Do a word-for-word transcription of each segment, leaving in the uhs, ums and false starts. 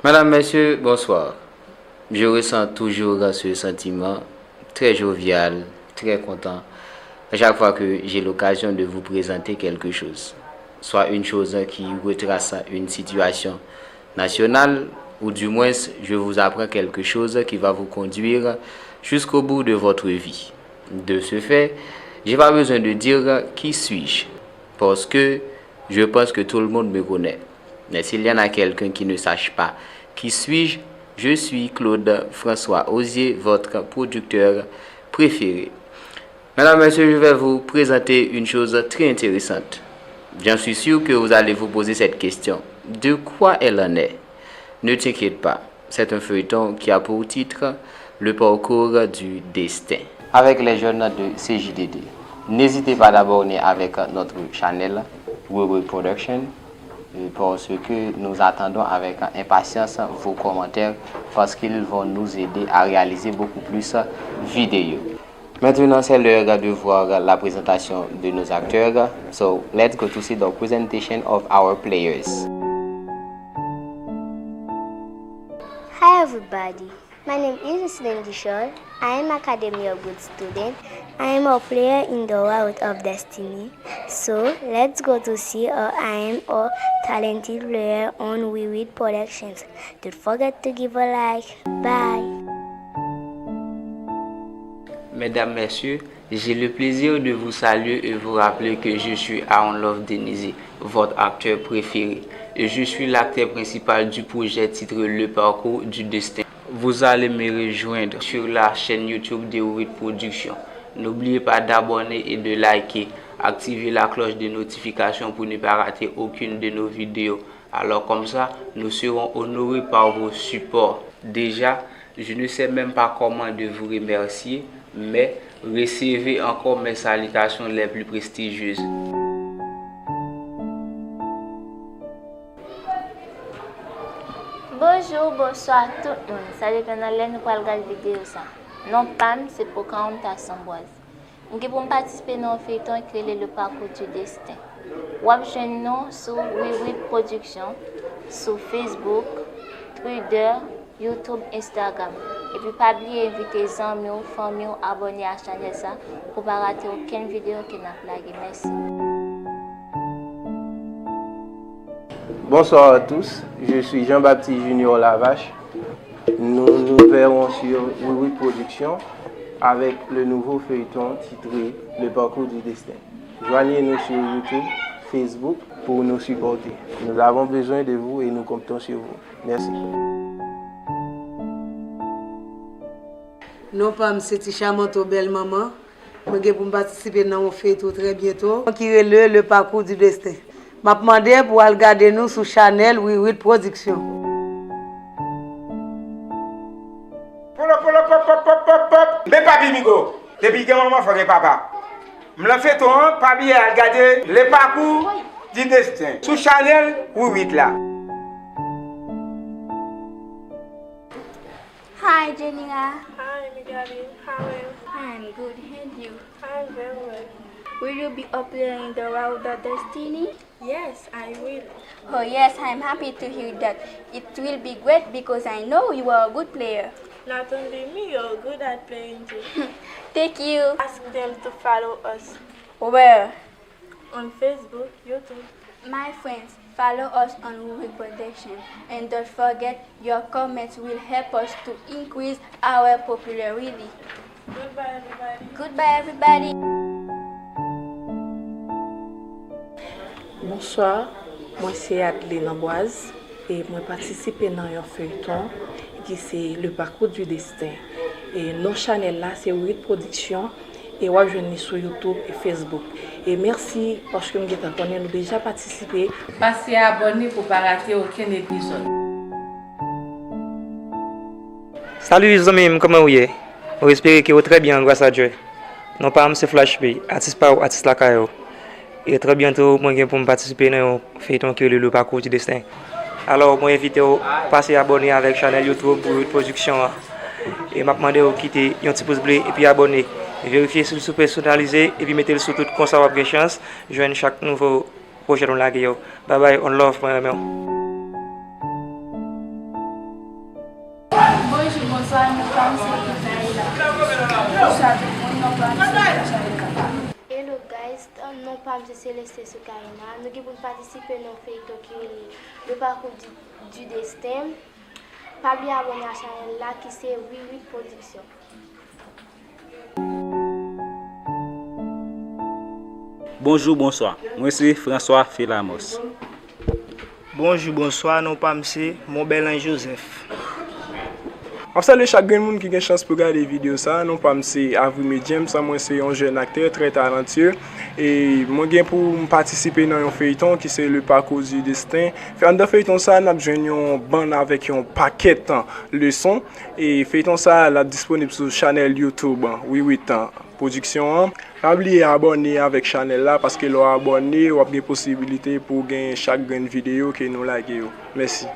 Madame, Messieurs, bonsoir. Je ressens toujours ce sentiment très jovial, très content, à chaque fois que j'ai l'occasion de vous présenter quelque chose. Soit une chose qui retrace une situation nationale, ou du moins, je vous apprends quelque chose qui va vous conduire jusqu'au bout de votre vie. De ce fait, j'ai pas besoin de dire qui suis-je, parce que je pense que tout le monde me connaît. Mais s'il y en a quelqu'un qui ne sache pas qui suis-je, je suis Claude François Osier, votre producteur préféré. Mesdames, Messieurs, je vais vous présenter une chose très intéressante. J'en suis sûr que vous allez vous poser cette question. De quoi elle en est? Ne t'inquiète pas, c'est un feuilleton qui a pour titre Le parcours du destin. Avec les jeunes de C J D D. N'hésitez pas d'abonner avec notre channel Wewe Production, euh, parce que nous attendons avec impatience vos commentaires, parce qu'ils vont nous aider à réaliser beaucoup plus vidéos. Maintenant, c'est l'heure de voir la présentation de nos acteurs. So, let's go to see the presentation of our players. Hi everybody, my name is Islin Guichol. I am Academy a good student. I am a player in the Route of Destiny. So let's go to see how I am a talented player on Wiwit Productions. Don't forget to give a like. Bye. Mesdames, Messieurs, j'ai le plaisir de vous saluer et vous rappeler que je suis Aaron Love Denizé, votre acteur préféré, et je suis l'acteur principal du projet titré Le Parcours du Destin. Vous allez me rejoindre sur la chaîne YouTube de Wiwit Production. N'oubliez pas d'abonner et de liker. Activez la cloche de notification pour ne pas rater aucune de nos vidéos. Alors comme ça, nous serons honorés par vos supports. Déjà, je ne sais même pas comment de vous remercier, mais recevez encore mes salutations les plus prestigieuses. Bonjou, bonswa tout moun. Sa depann nan lè nou pral gad videyo sa. Non pa m se Pocahontas Ambroise. M gen pou m patisipe nan yon feyton ki rele Le Parcours du Destin. W ap jwenn nou sou Wiwit Production, sou Facebook, Twitter, YouTube, Instagram. Epi pa bliye envite zanmi w, fanmi w abòne a chanèl sa pou pa rate okenn videyo ke n ap lage. Mèsi. Bonsoir à tous, je suis Jean-Baptiste Junior Lavache. Nous nous verrons sur Wiwit Production avec le nouveau feuilleton titré Le Parcours du Destin. Joignez-nous sur YouTube, Facebook pour nous supporter. Nous avons besoin de vous et nous comptons sur vous. Merci. Non pa m se Ti Chamanto Bèl Manman. Mwen gen pou m patisipe nan yon feyton trè byento ki rele Le Parcours du Destin. M ap mande pou w al gade nou sou chanèl Wiwit Production. Polo polo pop pop pop pop pop. Men papi Migo. Depi gen manman fò gen papa. M lan feyton an, pa bliye al gade Le Parcours du Destin sou chanèl Wiwit la. Hi, Jenira. Hi, Migaline. How are you? I'm good, and you? I'm very well. Will you be a player in the Route of Destiny? Yes, I will. Oh yes, I'm happy to hear that. It will be great because I know you are a good player. Not only me, you're good at playing too. Thank you. Ask them to follow us. Where? On Facebook, YouTube. My friends, follow us on Wiwit Production and don't forget your comments will help us to increase our popularity. Goodbye everybody. Goodbye everybody. Bonswa, mwen se Adeline Amboise e mwen patisipe nan yon feyton ki se Le Parcours du Destin. E non chanèl la se Wiwit Production e w ap jwenn li sou YouTube e Facebook. E mèsi paske m gentan konnen nou deja patisipe. Pase abòne pou pa rate okenn epizòd. Salut zanmi m, kòman w ye? Mwen espere ke w trè byen gras a Dye. Non pa m se Flash P, atis pa w, atis lakay ou. E trè byento mwen gen pou m patisipe nan yon feyton ki rele Le Parcours du Destin. Alò mwen envite w pase abòne avèk chanèl YouTube Wiwit Production an. E m ap mande w kite yon ti pous ble epi abòne. Verifye si l sou pèsonalize epi mete l sou tout konsa w ap gen chans jwenn chak nouvo pwojè nou lage yo. Babay, on love, mwen renmen w. Bonswa tout moun, non pa m se Rachel Kapa. Hello guys, non pa m se Celeste Soukaina. Nou gen pou n patisipe nan yon feyton ki rele Le Parcours du, du Destin. Pa bliye abòne a chanèl la ki se Wiwit Production. Bonjou, bonswa. Mwen se François Felamos. Bonjou, bonswa, non pa m se Monbèlan Joseph. M ap salye chak grenn moun ki gen chans pou gade videyo sa. Non pa m se Avrimé James, mwen se yon jèn aktè trè talantye. E mwen gen pou m patisipe nan yon feyton ki se Le Parcours du Destin. Anndan feyton sa, n ap jwenn yon bann avèk yon pakèt leson. E feyton sa, l ap disponib sou chanèl YouTube Wiwit Pwodiksyon an. Pa bliye abòne avèk chanèl la, paske lè w abòne, w ap gen posibilite pou w gen chak grenn videyo ke nou lage yo. Mèsi.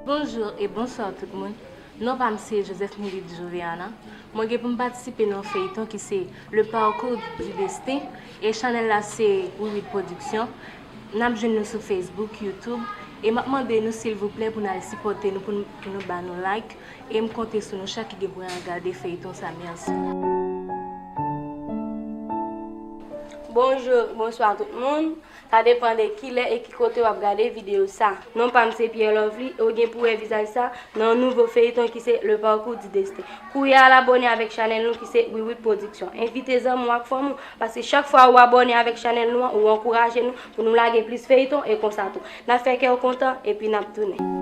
Bonjou e bonswa tout moun. Non pa m se Joseph Milide Joveana. Mwen gen pou m patisipe nan yon feyton ki se Le Parcours du Destin e chanèl la se Wiwit Pwodiksyon. N ap jwenn nou sou Facebook, YouTube e m ap mande nou silvouplè pou n al sipòte nou, pou n, pou nou ba nou like e m konte sou nou chak ki gen pou n al gade feyton sa. Mèsi. Bonjou, bonswa tout moun. Sa depann de kilè e ki kote w ap gade videyo sa. Non pa m se Pierre Lovely e w gen pou wè vizaj sa nan yon nouvo feyton ki se Le Parcours du Destin. Kouri al abòne avèk chanèl nou ki se Wiwit Pwodiksyon. Envite zanmi w ak fanmi w, paske chak fwa ou abòne avèk chanèl nou an, ou ankouraje nou pou nou lage plis feyton e konsa tou. N ap fè kè w kontan epi n ap tounen.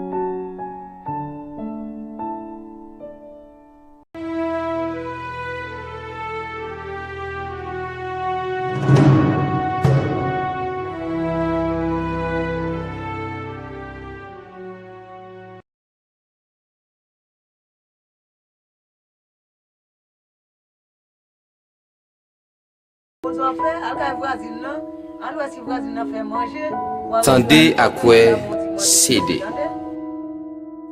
Tande ak wè, sede.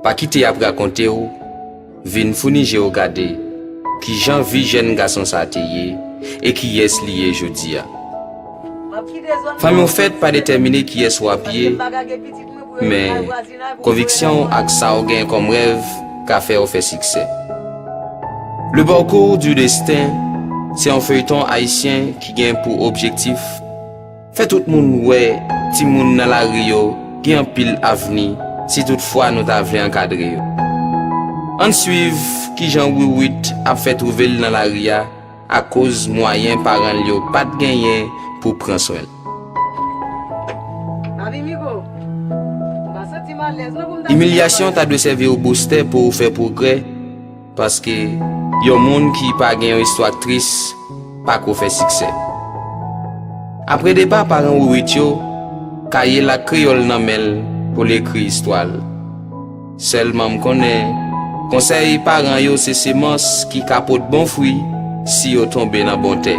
Pa kite y ap rakonte w, vin founi je w gade kijan vi jèn gason sa te ye e kiyès li ye jodi a. Fanmi w fèt pa detèmine kiyès w ap ye, men konviksyon w ak sa w gen kòm rèv ka fè w fè siksè. Le Parcours du Destin se yon feyton ayisyen ki gen pou objektif fè tout moun wè timoun nan lari yo gen anpil avni si toutfwa nou ta vle ankadre yo. Ann swiv kijan Wiwit ap fè twouve l nan lari a akoz mwayen paran l yo pa t genyen pou pran swen l. Imilyasyon ta dwe sèvi w boustè pou w fè pwogrè, paske yon moun ki pa gen yon istwa tris pa ko fè siksè. Apre depa paran Wiwit yo, kaye l ak kreyòl nan men l pou l ekri istwa l. Sèlman m konnen, konsèy paran yo se semans ki ka pot bon fwi si yo tonbe nan bon tè.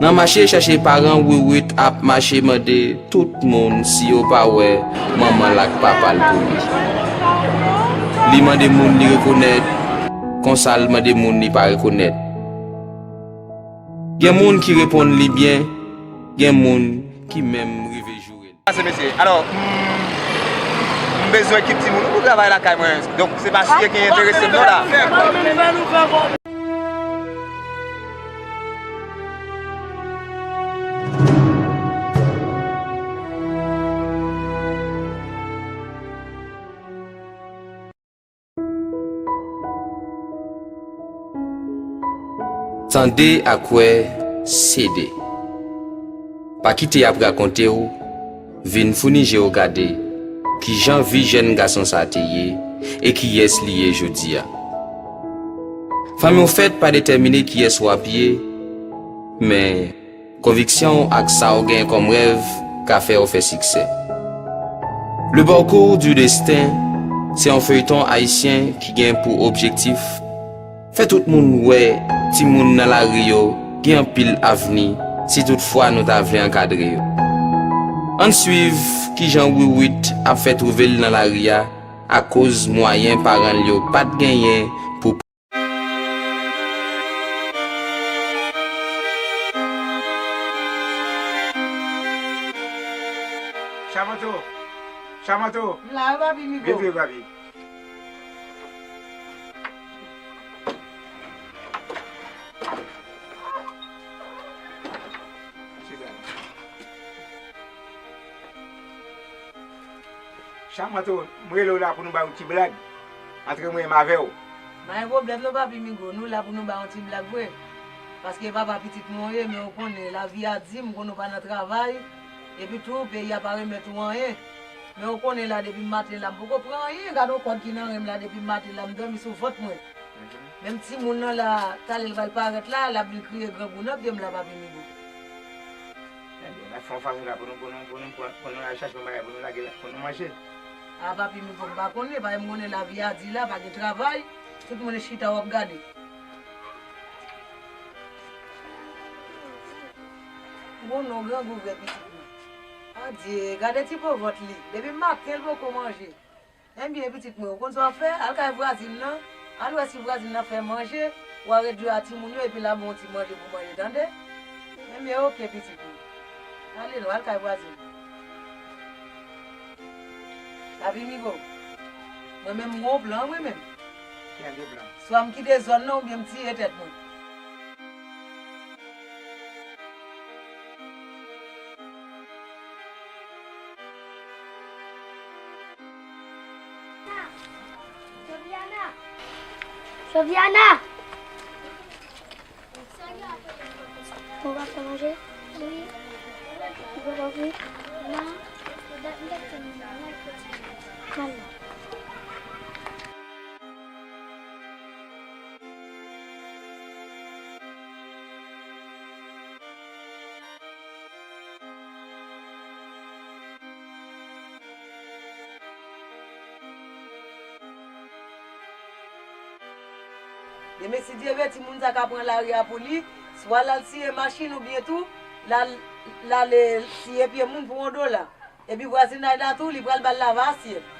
Nan mache chache paran Wiwit ap mache mande tout moun si yo pa wè manman l ak papa l pou li. Li mande moun li rekonèt, konsa l mande moun li pa rekonèt. Gen moun ki reponn li byen, gen moun ki menm rive joure l. Pase mesye, alò, m bezwen kit timoun pou travay lakay mwen, donk se pa sijè ki enterese m non la. Tande ak wè, sede. Pa kite y ap rakonte w, vin founi je w gade kijan vi jèn gason sa te ye e kiyès li ye jodi a. Fanmi w fèt pa detèmine kiyès w ap ye, men konviksyon w ak sa w gen kòm rèv ka fè w fè siksè. Le Parcours du Destin se yon feyton ayisyen ki gen pou objektif fè tout moun wè timoun nan lari yo gen anpil avni si toutfwa nou ta vle ankadre yo. Ann swiv kijan Wiwit ap fè twouve l nan lari a akoz mwayen paran l yo pa t genyen pou Chamanto! Chamanto! M la wi papi Migo. Vin vre papi. Sa m antre w, m rele w la pou nou bay yon ti blag antre mwen menm avè w. Pa gen pwoblèm non, Papi Migo, nou la pou nou bay yon ti blag vre. Paske papa pitit mwen w ye, men ou konnen, lavi a di, m konnen ou pa nan travay, epi tou, peyi a pa remèt ou anyen. Men ou konnen la, depi maten la, m poko pran anyen, gade yon kòd ki nan ren m la, depi maten la, m dòmi sou vant mwen. Menm timoun nan la, talè l pral parèt la, l ap vin kriye grangou nan pye m la, Papi Migo. Ebyen, n ap fè yon fason la pou nou, pou nou, pou nou, pou nou, pou nou al chache yon bagay pou nou lage la, pou nou manje. A, Papi Migo, m pa konnen, paske m konnen lavi a di la, pa gen travay, tout moun chita w ap gade. Bon, non, grangou vre pitit mwen. Adye, gade ti po vant li. Depi maten l poko manje. Ebyen, pitit mwen, ou konn sa w ap fè? Al kay vwazin nan, al wè si vwazin nan fè manje, w a redwi a timoun yo, epi l a ba w yon ti manje pou manje, tande? Ebyen, oke, pitit mwen. Ale non, al kay vwazin nan. Papi Migo, mwen menm, m gon plan, mwen menm. Ki jan de plan? Swa m kite zòn nan, oubyen m tiye tèt mwen. Joviana! Joviana! Ou pa fè manje? Wi. Ou pa fè? Non. Al. Demen, si Dye vle, timoun sa ka pran lari a pou li, swa l al siye machin oubyen tou, l al, l al, eh, siye pye moun pou yon dola. Epi vwazinay la tou, li pral ba l lave asyèt.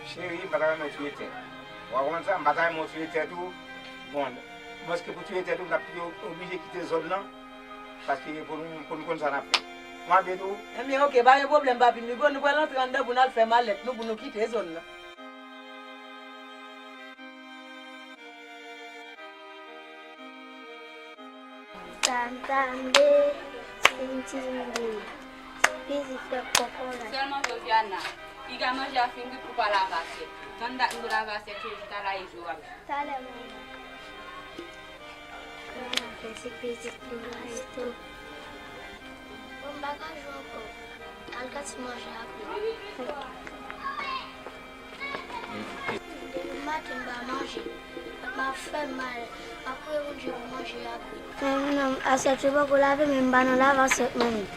Cheri, m pa ta renmen w touye tèt. Ou pa konprann sa? M pa ta renmen w touye tèt ou. Bon, mwen, èske pou touye tèt ou, m t ap oblije kite zòn nan. Paske pou nou, pou nou konn sa n ap fè. Mwen ap ede w. Ebyen, oke, pa gen pwoblèm, Papi Migo. Nou pral antre anndan pou n al fè malèt nou, pou nou kite zòn nan. Tande, tande, pitit frè kòkòt la. Sèlman Joviana, piga manje a fin wi pou pa lave asyèt. Tann dat nou lave asyèt yo, chita la e jwe w ap jwe. Talè, manman. Manman, fè ti pitit nou la etou. Bon, m pa ka jwe ankò. Al gate manje apre. Depi maten m pa manje. M ap fè mal. M ap priye Bondye pou manje apre. Men non, asyèt yo poko lave, men m pa nan lave asyèt mwen menm.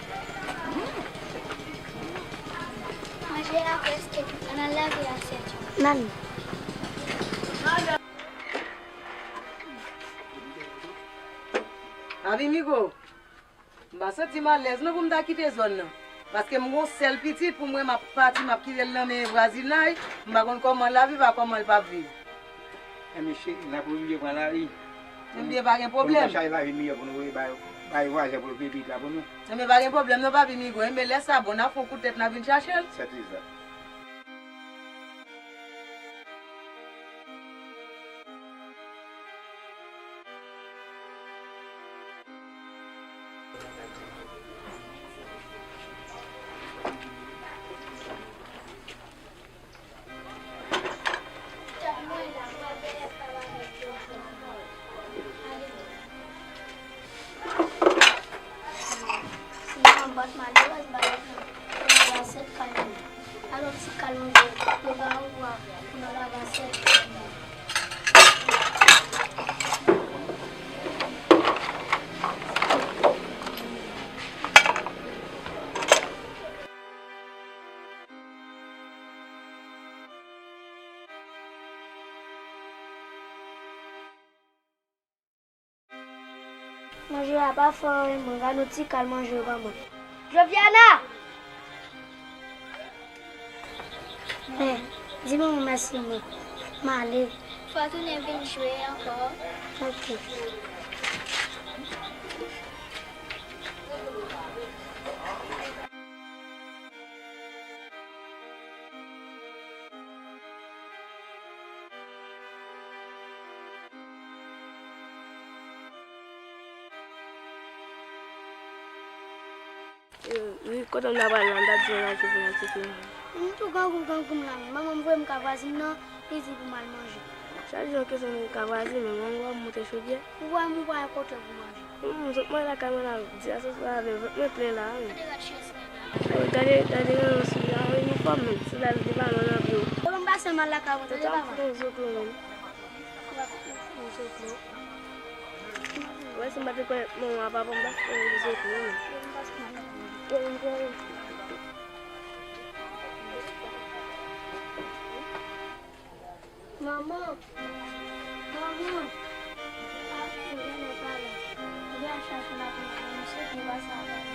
Manje apre, èske ann al lave asyèt yo. Nan. Papi Migo. M pa santi m alèz non pou m ta kite zòn nan. Paske m gon sèl pitit pou mwen, m ap pati, m ap kite l nan men vwazinay, m pa konn kòman l ap viv ak kòman l p ap viv. Enben cheri, n ap oblije pran lari. Enben pa gen pwoblèm. Pou nou chache lavi miyò pou nou voye bay, bay vwazen pou l pi vit la pou nou. Enben pa gen pwoblèm non, Papi Migo. Enben lè sa bon, n ap fè yon kout tèt, n ap vin chache l. Sètènman. Sinon, bòt malerèz ba yo pou lave asyèt kay mwen. Alò, ti kal manje, yo ba ou bwa pou nou lave asyèt kay mwen. Manje a pa fò, mwen gade yon ti kal manje yo ban mwen. Joviana! Men, di manman mèsi mwen. M ale. Fò tounen vin jwe ankò. Ok. Wi, kote m ta pral la, m ta di yon aje pou yon ti fi. M tou grangou, grangou m la menm. Manman m voye m ka vwazin nan, li di pou m al manje. Chak jou yon kesyon de ka vwazin, men manman w ap moute chodyè. Ou wè m, ou pa gen kote pou manje. Humm, sot mwen lakay mwen la, di asosye avè m, vant mwen plen la, wi. Gade rad chèz la. Gade, gade nan yon sou la, yon inifòm menm, sou la, li pa nan nan pye w. Yo, m pase mal lakay ou, tande papa. Sa m fout yon zoklo menm. Yon zoklo. Wè, si m pa te kwè manman a papa m, m ta fout yon zoklo menm. Yo, m pase mal lakay ou. Yo, m kwè. Manman! Manman! Ah, mwen genlè pa la. Mwen genlè chache la pou mwen, mwen soti, mwen pase avè l.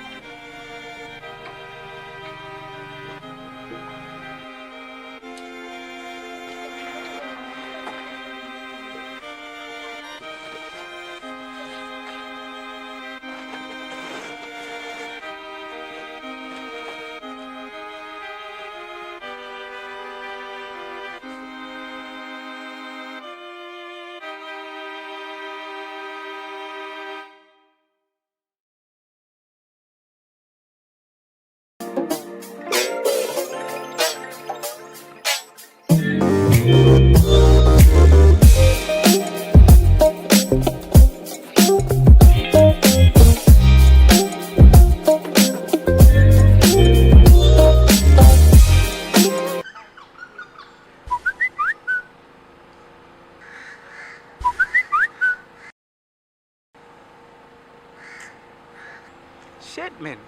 Shit, man.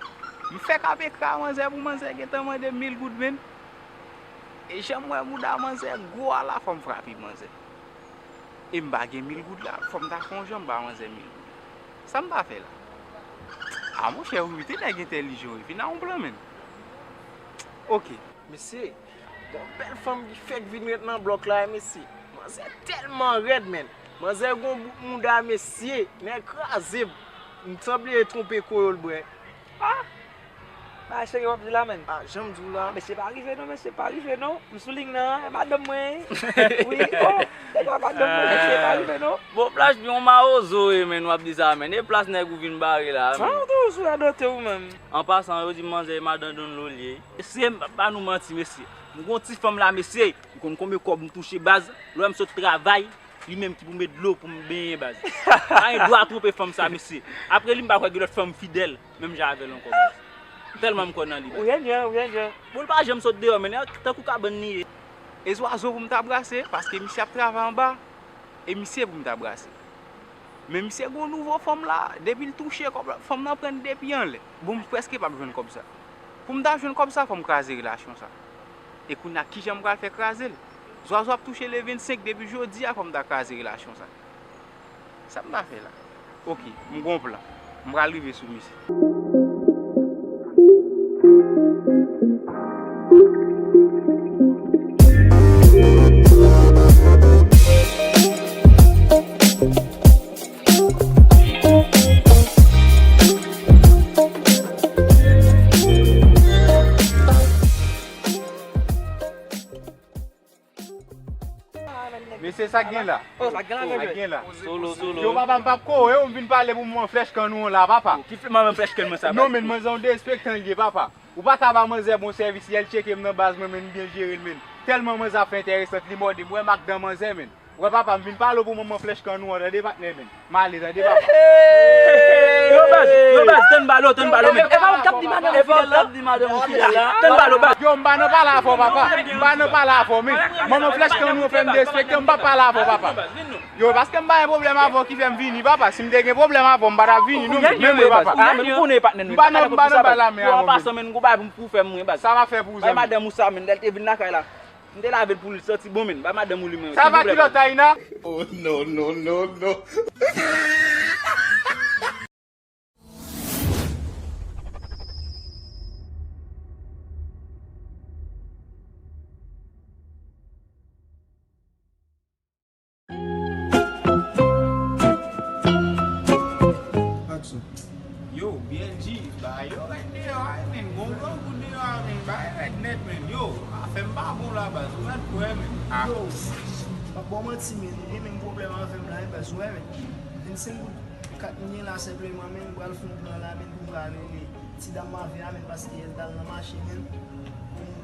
M fèk ap ekri a manzè pou manzè gentan mande m mil goud, man. E jan m wè mouda manzè gwo a la, fò m frape manzè. E m pa gen mil goud la, fò m ta fè yon jan m ba manzè mil goud. Sa m ta fè la? A, monchè, wi, te nèg entèlijan, wi. Vin a yon plan, man. Ok. Mesye, gon bèl fanm ki fèk vin ret nan blòk la, mesye. Manzè tèlman rèd, man. Manzè gon bout mouda, mesye. Nèg kraze m. M sanble twonpe koyo l bwè. Ah! Bagay serye w ap di la, man. Ah, jan m di w la. Ah, mesye, pa rive non, mesye, pa rive non. M sou liy nan, madanm mwen. Wi, oh, deja madanm mwen, mesye, pa rive non. Bon, Flash, yon mawozo, wi, man, w ap di sa, man. E plas nèg ou vin bare la, man. Sa w toujou sou radote ou menm. An pasan, yo di manzè e madan Don Lolye. Mesye, m pa ba nou manti, mesye. M gon ti fanm la, mesye. Ou konn konbyen kòb m touche, baz? Lè m sot travay, li menm ki pou met dlo pou m benyen, baz. Pa gen dwa twonpe fanm sa, mesye. Apre li, m pa kwè gen lòt fanm fidèl, menm jan avè l ankò, baz. Tèlman m kwè nan li, baz. Ou enyen, ou enyen. Bon, l pa janm sot deyò, men tankou kabann li ye. E zwazo pou m ta brase, paske misye ap travay anba. E misye pou m ta brase. Men misye gon nouvo fanm la, depi l touche kòb la, fanm nan pran l depi anlè. Bon, m prèske p ap jwenn kòb sa. Pou m ta jwenn kòb sa, fò m kraze relasyon sa. E kounye a, kijan m pral fè kraze l? Zwazo ap touche le vennsenk, depi jodi a, fò m ta kraze relasyon sa. Sa m ta fè la? Ok, m gon plan. M pral rive sou misye. Mesye, sa k gen la? Oh, sa k gen la, sa k gen la? Solo, solo. Yo, papa, m p ap kore w, m vin pale pou manman flèch kannou an la, papa. Ki flè-, manman flèch kannou sa? Non, men manzè yon derespektan li ye, papa. Ou pa ka ba manzè bon sèvis, lè l tcheke m nan baz mwen, men m byen jere l, men. Tèlman manzè ap fè enteresant, li mòde m, wè mak dan manzè, men. Wè, papa, m vin pale w pou manman flèch kannou an, tande, patnè, men. M ale, tande, papa. Yo, baz, yo, baz, tann balo, tann balo, men. E pa ou k ap di madanm ou fidèl la? Tann balo, baz. Yo, m pa nan pale avè w, papa. M pa nan pale avè w, men. Manman flèch kannou fè m derespekte, m p ap pale avè w, papa. Yo, paske m pa gen pwoblèm avè w ki fè m vini, papa. Si m te gen pwoblèm avè w, m pa t ap vini, non, men, men, papa. M pa nan, m pa nan pale avè w, men. Yo, an pasan, men, m gon bagay pou m, pou fè mwen, baz. Sa m ap fè pou ou, zanmi? Bay madanm ou sa, men, lè l te vin lakay la. M te lave l pou li santi bon, men. Bay madanm ou li, men. Sa va kilòt, Taina? Oh, no, no, no, no. Aksyon. Yo, B L G, bagay yo rèd deyò a, men. Gon grangou deyò a, men. Bagay rèd nèt, men. Yo, afè m pa bon la, baz. Ou mèt kwè, men. Ah. Yo, m ap ba w manti, men. Nou gen menm pwoblèm avè m la, wi, baz. Ou wè, men. Vennsenk goud kat m gen la, senpleman, men. M pral fè yon plan la, men, pou m ka rele ti dam avè a, men, paske l t al nan mache, men. Pou m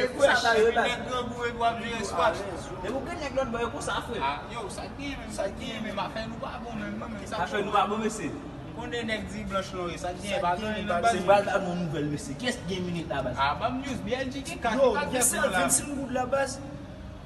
e konsa sa yo ye, baz. Nèg grangou epi w ap jere squash. Depi w gen nèg lòt bò, e konsa, frè. Ah, yo, sa k genyen menm, sa k genyen menm, afè nou pa bon menm, non, menm sa. Afè nou pa bon, mesye. M konnen nèg di blanch non ye, sa k genyen, pa gen anyen nan baz. Se pral ba nou nouvèl, mesye. Kiyès ki gen minit la, baz? Ah, ban m news, B L G gen kat, yo, ki kat gen sèl vennsenk goud la, baz.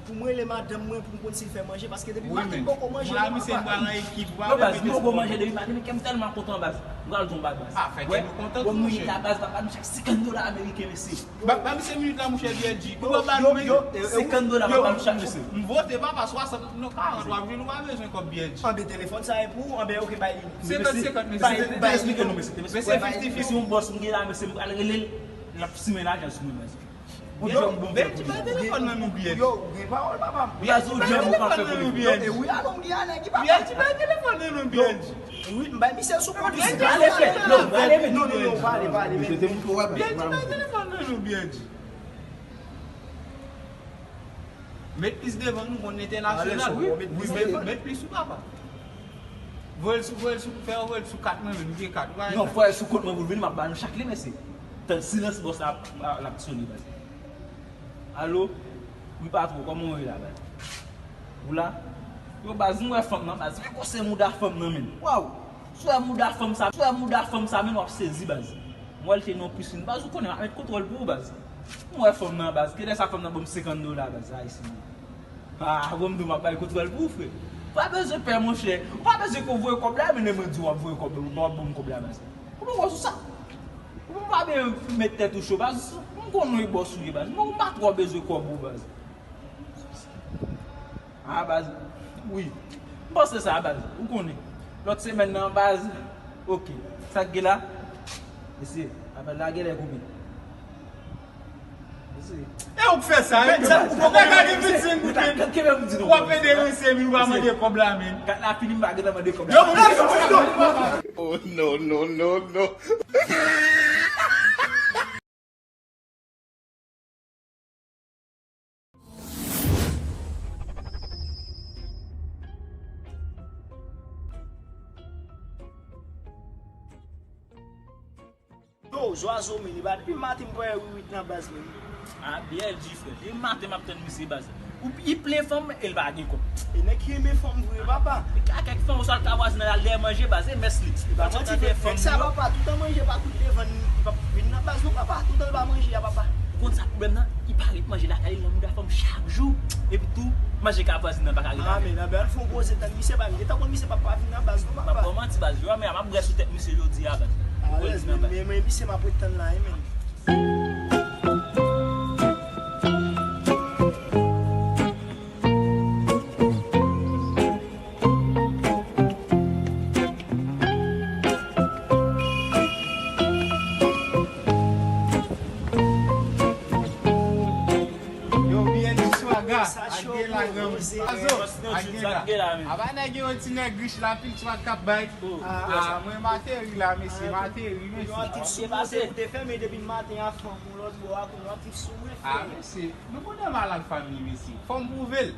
Pou mwen rele madanm mwen pou m konn si l fè manje, paske depi maten m poko manje non, papa. Non, baz, m poko manje depi maten, men kè m tèlman kontan, baz. M pral di w yon bagay, baz. Ah, fè kè nou kontan tou, monchè. Bon, minit la, baz, papa, nou chak senkant dola ameriken, mesye. Ba, ba misye minit la, monchè, B L G. Ou pa ba nou, men. Senkant dola, papa, nou chak, mesye. M vote, papa, swasant, non, karant, w ap jwenn, ou pa bezwen kòb, B L G. Anben telefòn sa e pou ou, anben, ok, bay li. Senkant, senkant, mesye. Bay, bay li, non. Mesye, fifty fifty. Si yon bòs m gen la, mesye, m pral rele l, l ap simen lajan sou mwen, mesye. Yo, Benji, bay telefòn nan nou, B L G. Yo, ou gen pawòl, papa. Baz, ou djòb ou ka fè pou li. E wi, alò, m gen anèg ki pa. B L G, bay telefòn nan nou, B L G. Wi, m bay misye sou kont. Pale, frè. Non, pale, men. Non, non, non, pale, pale, men. Misye te moute w, baz. B L G, bay telefòn nan nou, B L G. Met plis devan nou, konn entènasyonal. Wi, wi, met, met plis sou papa. Voye l sou, voye l sou, fè yo voye l sou kat mwen menm, m gen kat. Non, voye l sou kont mwen pou l vini, m ap ba nou chak li, mesye. Tann silans bòs la ap, ap, l ap sone, baz. Alo? Wi, patwon, kòman w ye la, baz? Ou la? Yo, baz, m wè fanm nan, baz. Men gwosè mouda fanm nan, men. Waw! Si w wè mouda fanm sa, si w wè mouda fanm sa, men w ap sezi, baz. M wè l te nan yon piscine, baz, ou konnen, m ap met kontwòl pou ou, baz. M wè fanm nan, baz. Kilè sa fanm nan ban m senkant dola, baz, ayisyen. Ah, bon, m di w m ap bay kontwòl pou ou, frè. Ou pa bezwen pè, monchè. Ou pa bezwen ke w voye kòb la, men lè mwen di w w ap voye kòb, w ap ban m kòb la, baz. Ou pa wè sou sa? Ou pa byen met tèt ou cho, baz. M konnen w bòs ou ye, baz. Men ou pa twò bezwen kòb ou, baz. Ah, baz. Wi. M panse sa, baz. Ou konnen. Lòt semèn nan, baz. Ok. Sa k gen la? Mesye, apèl la genlè koupe. Mesye. E ou k fè sa, wi. Nèg la gen vennsenk goud, men. W ap ede rense, men ou pa mande kòb la, men. Kat la fini, m pa gentan mande kòb la. Yo, moun nan. Oh, no, no, no, no. Yo, zwazo, men, li pa depi maten m pa wè Wiwit nan baz, men. Ah, B L G, frè. Depi maten m ap tann misye, baz. Ou, li plen fanm, e l pa gen kòb. E nèg ki renmen fanm vre, papa. E ka kèk fanm, ou sal ka vwazen nan, al dèyè manje, baz, e mès li. Li pa manti, frè. Nèg sa, papa, toutan manje pa kout devan, li p ap vin nan baz, non, papa. Toutan l pa manje a, papa. Ou konn sa pwoblèm nan? Li pa ret manje lakay li, nan mouda fanm chak jou. Epi tou, manje ka vwazen nan pa ka ret avè l. Ah, men, nan bèl fon poze tann misye, pa, m gentan konn misye p ap pa vin nan baz, non, papa. M ap ba w manti, baz, yo, men m ap brè sou tèt misye jodi a, baz. Alèz, men, men, men, misye m ap ret tann la, wi, men. Yo, B L G swaga, ak gen la granmoun. Azo, ak gen la. Apa nèg yo ti nèg rich la pil swag k ap bay. Ah, mwen m ateri la, mesye, m ateri, mesye. Te fèmen depi maten a, fanm yon lòt bò a, kounye a ti sou mwen, frè. Ah, mesye, nou konnen malad fanmi, mesye. Fò m pwouve l.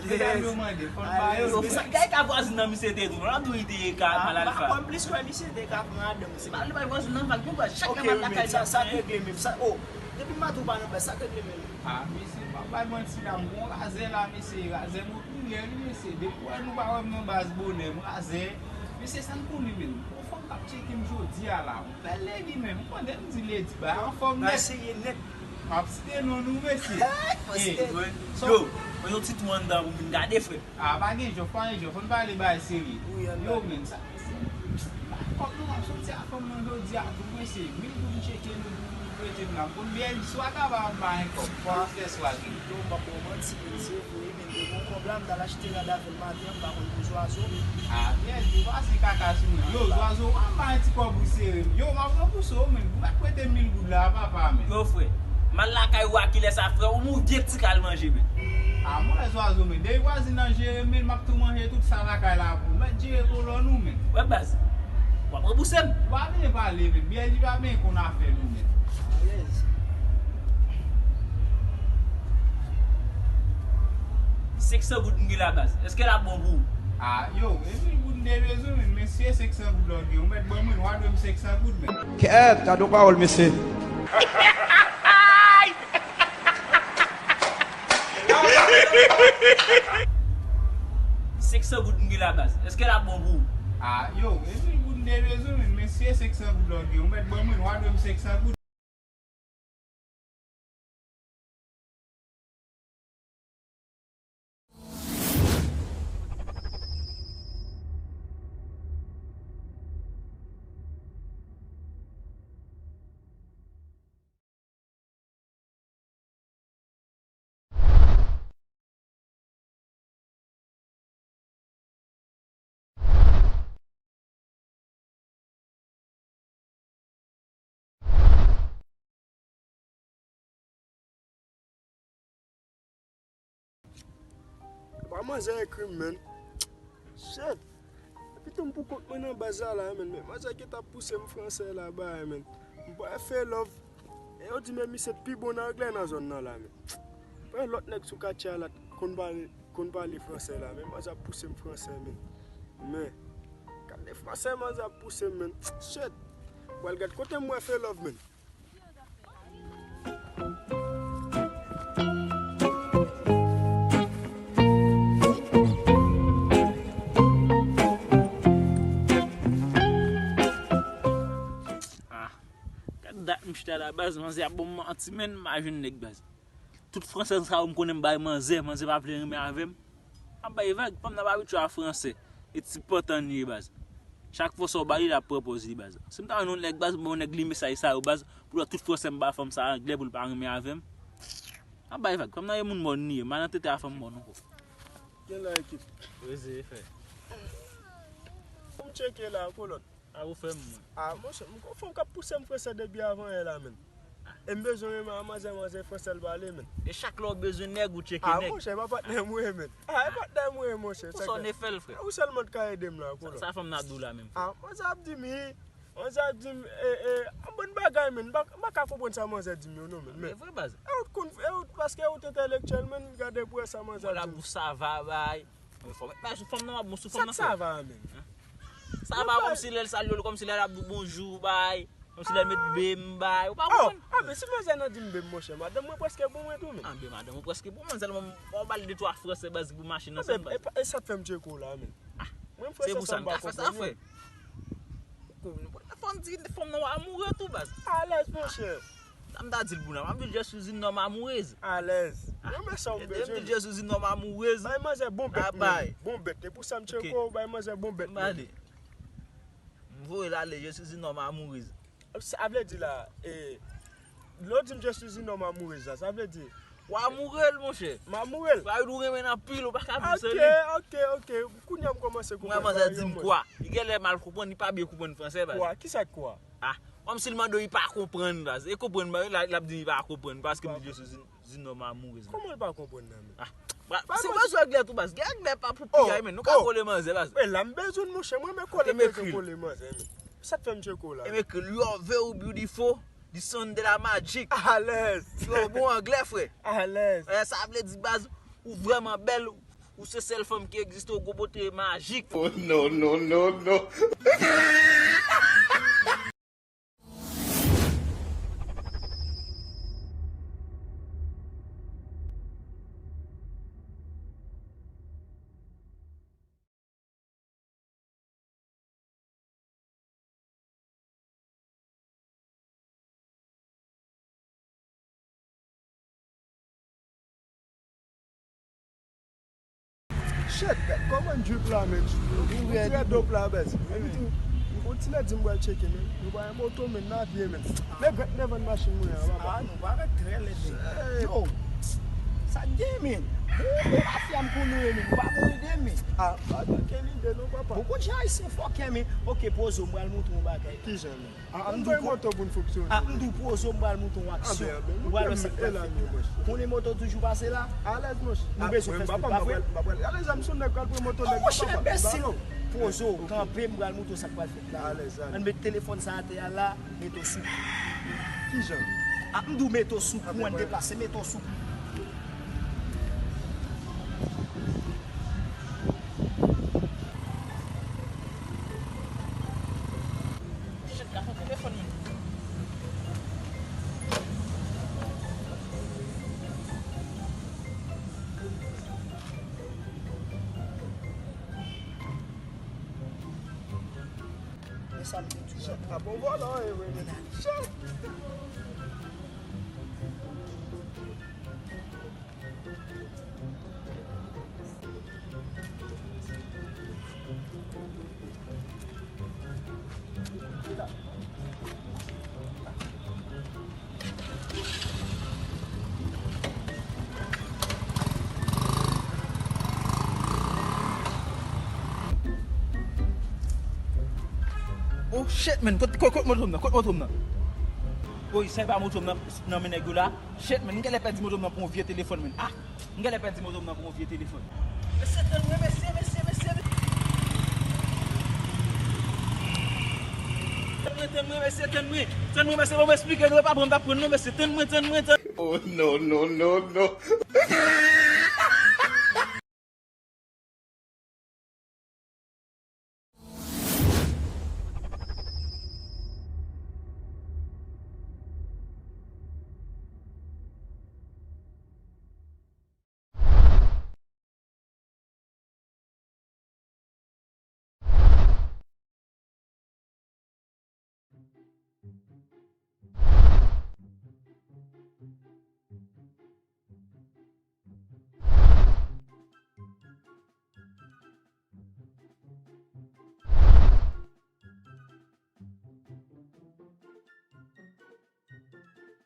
Medam yo mande, fò n ba yo. Gade ka vwazin nan misye te tou. Nan tou li te ka malad fanmi. M pa kwè m plis kwè misye te ka pran adan, mesye. Se pa li bay vwazin nan vag, yon vwazin, chak lè m al lakay li ap sa k regle menm. Sa, oh, depi maten ou pa nan baz, sa k regle menm. Ah, mesye, m pa bay manti la, m gon razè la, mesye, razè mobile. Lè wi mesye, depi w wè nou pa wè m nan baz bonè, m razè. Mesye, sa n konnen menm. Yon fanm k ap tcheke m jodi a la. Yon bèl lady menm. M konnen m di lady, bay anfòm nèt. Serye nèt. M ap site non nou, mesye. Yo, mwen yon ti tou anndan pou m vin gade, frè. Ah, pa gen jòf, pa gen jòf. Ann pale bagay serye. Yo, menm sa. Kòb nou, m ap soti ak fanm nan jodi a tou, mesye. Mil goud m tcheke nou pou nou prete m la. M konn byen di swa ka pa ann bay kòb. Fò nou fè swa gen. Yo, m p ap ba w manti, men se vre, men te gen yon kòb la, m t al achte rad avè l maten an, m pa konn pou Zwazo. Ah, byen di, w pase kaka sou mwen. Yo, Zwazo, w ann bay ti kòb ou sere m. Yo, m ap ranbouse w, men. Ou mèt prete m mil goud la, papa, men. Yo, frè, m al lakay ou a kilè sa, frè? Ou m ou vye ti kal manje, men. Ah, mwen, Zwazo, men. Depi vwazin nan jere m, men, m ap tou manje tout sa lakay la pou ou. Mèt jere kolòn ou, men. Wè, baz. W ap ranbouse m. Ou pa byen pale, men. B L G pa byen konn afè nou, men. Alèz. Senk san goud m gen la, baz. Èske l ap bon pou ou? Ah, yo, e mil goud m te bezwen, men. Men si e senk san goud la w gen, ou mèt ban mwen, w a dwe m senk san goud, men. Kèt, gade yon pawòl, mesye. Senk san goud m gen la, baz. Èske l ap bon pou ou? Ah, yo, e mil goud m te bezwen, men. Men si e senk san goud la w gen, ou mèt ban mwen, w a dwe m senk san goud. Epa manzè ekri m, menn. Shit. Epi tou m pou kont mwen nan baz la la, menn. Men manzè ki t ap pouse m franse la, bay, menn. M pa fè love. E yo di men misye t pi bon nan anglè nan zòn nan la, menn. Pran lòt nèg sou katye a la konn pale, konn pale franse la, men manzè ap pouse m franse, menn. Men, gade franse manzè ap pouse m, menn. Shit. Pral gad kote m wè fè love, menn. Ah, gad dat m chita la baz, manzè ap ban m manti, menn, m pa jwenn nèg baz. Tout franse sa yo m konnen m bay manzè, manzè pa vle renmen avè m. M ap bay vag, fanm nan pa abitye a franse. E ti pantan li ye baz. Chak fwa sa w ba li, l ap pran pòz li baz. Si m ta jwenn yon nèg baz, m ba yon nèg li mesaj sa yo baz, pou lè tout franse m ba fanm sa anglè pou l pa renmen avè m. M ap bay vag, fanm nan e moun mòn li ye, m al nan tete a fanm mòn ankò. Gen la ekip. Reze e fè. Pou m tcheke la, kolòn. A ou fè m mwen. A, monchè, m gon fanm k ap pouse m franse depi avan yè la, menn. E m bezwen renmen a manzè, manzè franse l pale, menn. E chak lè w bezwen nèg, ou tcheke nèg. A, monchè, pa patnè m ou ye, menn. A, e patnè m ou ye, monchè. Pou sa w ne fè l, frè? Ou sèlman t ka ede m la, kolòn. Sa fanm nan ap di w la menm, frè? A, manzè ap di m, manzè ap di m, e, e, yon bon bagay, menn. M pa, m pa ka konprann sa manzè di m yo, non, menn. E vre, baz. E ou t konn, e ou t, paske ou t entèlektyèl, menn, gade pou wè sa manzè ap di m. Bon, la bouch sava, bay. Mwen fò mèt bay sou fanm nan, w ap bon sou fanm nan, frè. Sa k sava a menm? Sa va kòmsi lè l salye w, kòmsi lè l ap di w bonjou, bay. Kòmsi lè l met be m, bay. Ou pa konprann? Ah, men si manzè nan di m be m, monchè, madanm mwen prèske bon mwen tou, menn. Ah, be madanm ou prèske bon, manzè, mwen, mwen ba l de twa franse baz pou mache nan sèl baz. E sa k fè m tcheke w la, menn. Mwen m franse sa m pa konprann, menn. Fò n di fanm nan w amoure tou, baz. Alèz, monchè. Sa m ta di l pou la, m ap di l je suis une homme amoureuse. Alèz. Mwen men sa w bezwen. M di l je suis une homme amoureuse. Bay manzè bon bèt, menn. Bon bèt. E pou sa m tcheke w, bay manzè bon bèt, menn. M voye l ale, je suis une homme amoureuse. Sa vle di la, e, lè w di m je suis une homme amoureuse la, sa vle di w amoure l, monchè. M amoure l. Sa vle di w renmen l anpil, ou pa ka di w sere. Ok, ok, ok. Kounye a m kòmanse konprann. Mwen, manzè di m kwa? Li genlè mal konprann, li pa byen konprann franse, baz. Kwa? Kisa k kwa? Ah, kòmsi l mande w, li pa konprann, baz. E konprann, baz, l ap di li pa konprann, paske m di je suis une homme amoureuse. Kòman l pa konprann nan, menn? Ah, si w bezwen anglè tou, baz, gen anglè pa pou piyay, menn. Nou ka kole manzè, baz. Men la m bezwen l, monchè, mwen men kole, m bezwen kole manzè, menn. Sa k fè m tcheke w la? E m ekri l, you are very beautiful, the sun de la magic. Alèz. Yo, bon anglè, frè. Alèz. E, sa vle di, baz, ou vrèman bèl, ou se sèl fanm ki egziste, ou gon bote majik. Oh, non, non, non, non. Gad, gad kòman drip la, men. Ou trè dop la, baz. Epi tou, m kontinye di m pral tcheke, men. Nou pa gen moto, men, nan vye, men. Men gad, men vann machin mwen an, papa. Ah, nou pa ret trè lèd, men. Yo, sa k gen, men? Bon, bon, mafya m konnen, men. Nou pa bon ede, men. Ah, pa gen lide, non, papa. Bon, kote Ayisyen fòkè, men. Ok, pozo, m pral montre w yon bagay. Kijan, men? Ah, m di w pozo pou n fonksyone. Ah, m di w pozo, m pral montre yon aksyon. Ou pral wè sa k pral fèt la. Konnen moto toujou pase la? Alèz, monchè. Nou bezwen fè sa, pa vre? Alèz, m sou nèg pral pran moto nèg la, papa. Monchè, enbesil. Pozo, kanpe, m pral montre w sa k pral fèt la. Alèz, alèz. Ann met telefòn sa atè a la, mete w sou kou. Kijan? Ah, m di w mete w sou kou, ann deplase, mete w sou kou. Ti jèn gason telefòn mwen. Men sa m te di w la. Jèt, a bon vòlò, e, wi, men. Jèt. Oh shit, man, kot, kot, kot moto m nan? Kot moto m nan? Woy, sa e pa moto m nan, nan men nèg yo la. Shit, man, m genlè pèdi moto m nan pou yon vye telefòn, man. Ah, m genlè pèdi moto m nan pou yon vye telefòn. Mesye, tann mwen, mesye, mesye, mesye. Tann mwen, tann mwen, mesye, tann mwen. Tann mwen, mesye, ban mwen esplike nou, e pa pran m t ap pran non, mesye, tann mwen, tann mwen, tann. Oh, no, no, no, no.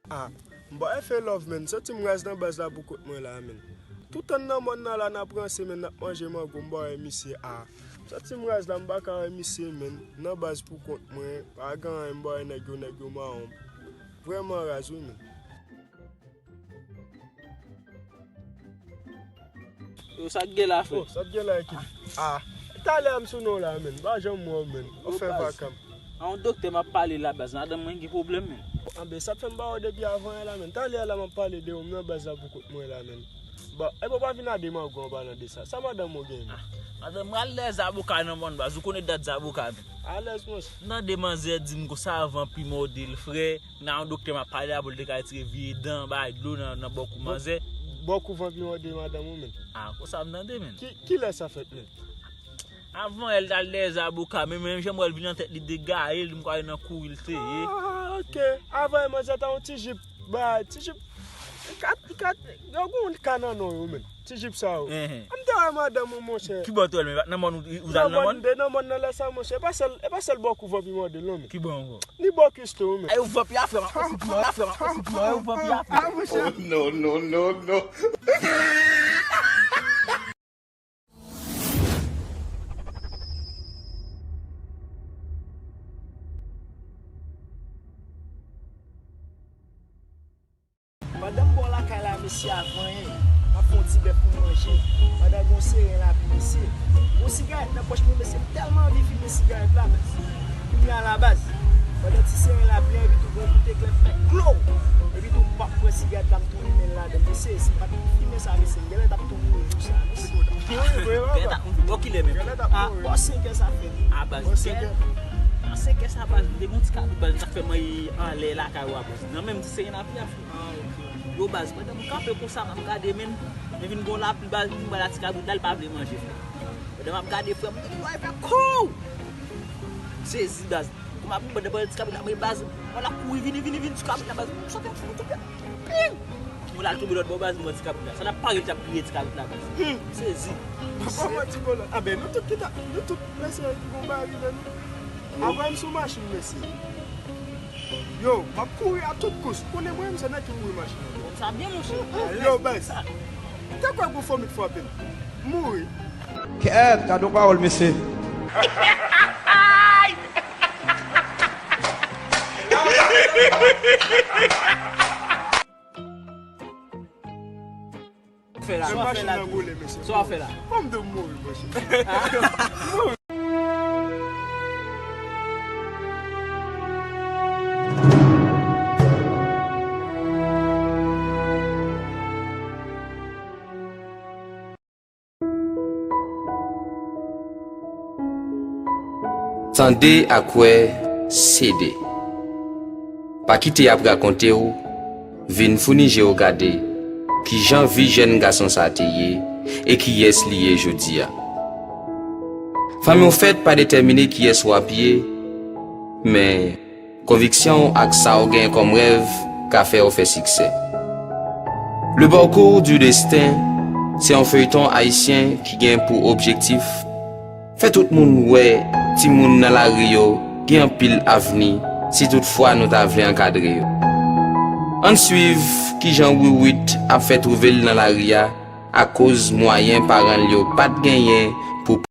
Ah, m ba w F A love, man. Santi m raz nan baz la pou kont mwen la, man. Toutan n nan mòn nan la, n ap ranse, man, n ap manje mango, m ba w misye. Ah, m santi m raz la, m pa ka wè misye, man. Nan baz pou kont mwen, pa gen anyen, m ba w nèg yo, nèg yo mawon. Vrèman raz, wi, man. Yo, sa k gen la, frè? Oh, sa k gen la, ekip? Ah, talè a m sou non la, man. Pa janm wè w, man. Ou fè vakam. A yon doktè m ap pale la, baz. Madanm mwen gen pwoblèm, man. Anben, sa k fè m ba w depi avan yè la, man. Talè a la, m ap pale de ou, m nan baz la pou kont mwen la, man. Bon, epi w pa vin a demagò an palan de sa. Sa madanm ou gen, man? Ah, madanm mwen al lè zaboka nan mòn, baz. Ou konnen dat zaboka, man. Alèz, monchè. M tande manzè di m konsa vanpi mòde l, frè. Nan yon doktè m ap pale a pou l te ka retire vye dan, bay dlo nan, nan bò kou manzè. Bò kou vanpi mòde madanm ou, man? Ah, konsa m tande, man. Ki, kilè sa fèt, man? Avan yè l t al dèyè zaboka, men menm jan m wè l vin nan tèt li degaye l, m kwè nan kouri l te ye. Ah, ok. Avan yè manzè t a yon ti jip, bay, ti jip. Li ka, li ka, yo gon ka nan non yo, man. Ti jip sa yo. Enhen. M te wè madanm ou, monchè. Kibò w te wè l, men? Nan mòn ou, ou t al nan mòn? Nan mòn, nan lè sa, monchè. E pa sèl, e pa sèl bò kou vanpi mòde l non, men. Kibò ankò? Ni bò kwis tou, men. Ay, ou vanpi a frè, m ap fouti pran, a frè, m ap fouti pran, ou vanpi a frè. Ah, monchè. Oh, no, no, no, no. Pandan m bò lakay la, mesye, avan yè, m ap fè yon ti bèf pou m manje. Pandan gon seren lapli, mesye. Gon sigarèt nan pòch mwen, mesye, m tèlman anvi fimen sigarèt la, men kounye a la baz. Pandan ti seren lapli an, epi tou gon kout eklè fè klo. Epi tou m p ap pran sigarèt la, m tou limen l ladan. Mesye, si m pa t fimen sa, mesye, m genlè t ap tou mouri jou sa, mesye. Bò kilè menm? A, bò senkè sa fè. A baz, a senkè sa baz, m te gon ti kabrit baz, m t ap fè manyen anlè lakay ou a baz. Nan menm ti seren lapli a. Yo baz, pandan m kanpe konsa, m ap gade, men, men vin gon lapli baz, m wè la ti kabrit la, li pa vle manje, frè. Pandan m ap gade, frè, m di, "Yo, e fè kou!" Sezi baz. Kòman m pandan, pandan ti kabrit la, men baz, m wè l ap kouri, vini, vini, vini, ti kabrit la, baz, m sote, m sote, ping! Ou la tonbe lòt bò baz, m wè ti kabrit la. Sa n ap pale, l t ap griye ti kabrit la baz. Hmm. Sezi. Papa, mwen ti kolon. A ben, nou tout ki ta, nou tout mesye ki gon bagay nan nou. Apre m sou machin, mesye. Yo, m ap kouri a tout kous. Konnen mwen, m se nèg ki kouri machin nan. Sa byen, monchè. Yo, baz. Te kwè gon fomit frape m. M mouri. Kèt, gade yon pawòl, mesye. Fè la. Menm machin nan boule, mesye. Sa w ap fè la? Kòm de mouri, monchè. Tande ak wè, sede. Pa kite y ap rakonte w, vin founi je w gade kijan vi jèn gason sa a te ye e kiyès li ye jodi a. Fanmi w fèt pa detèmine kiyès w ap ye, men konviksyon w ak sa w gen kòm rèv ka fè w fè siksè. Le Parcours du Destin se yon feyton ayisyen ki gen pou objektif fè tout moun wè timoun nan lari yo gen anpil avni si toutfwa nou ta vle ankadre yo. Ann swiv kijan Wiwit ap fè twouve l nan lari a akoz mwayen paran l yo pa t genyen pou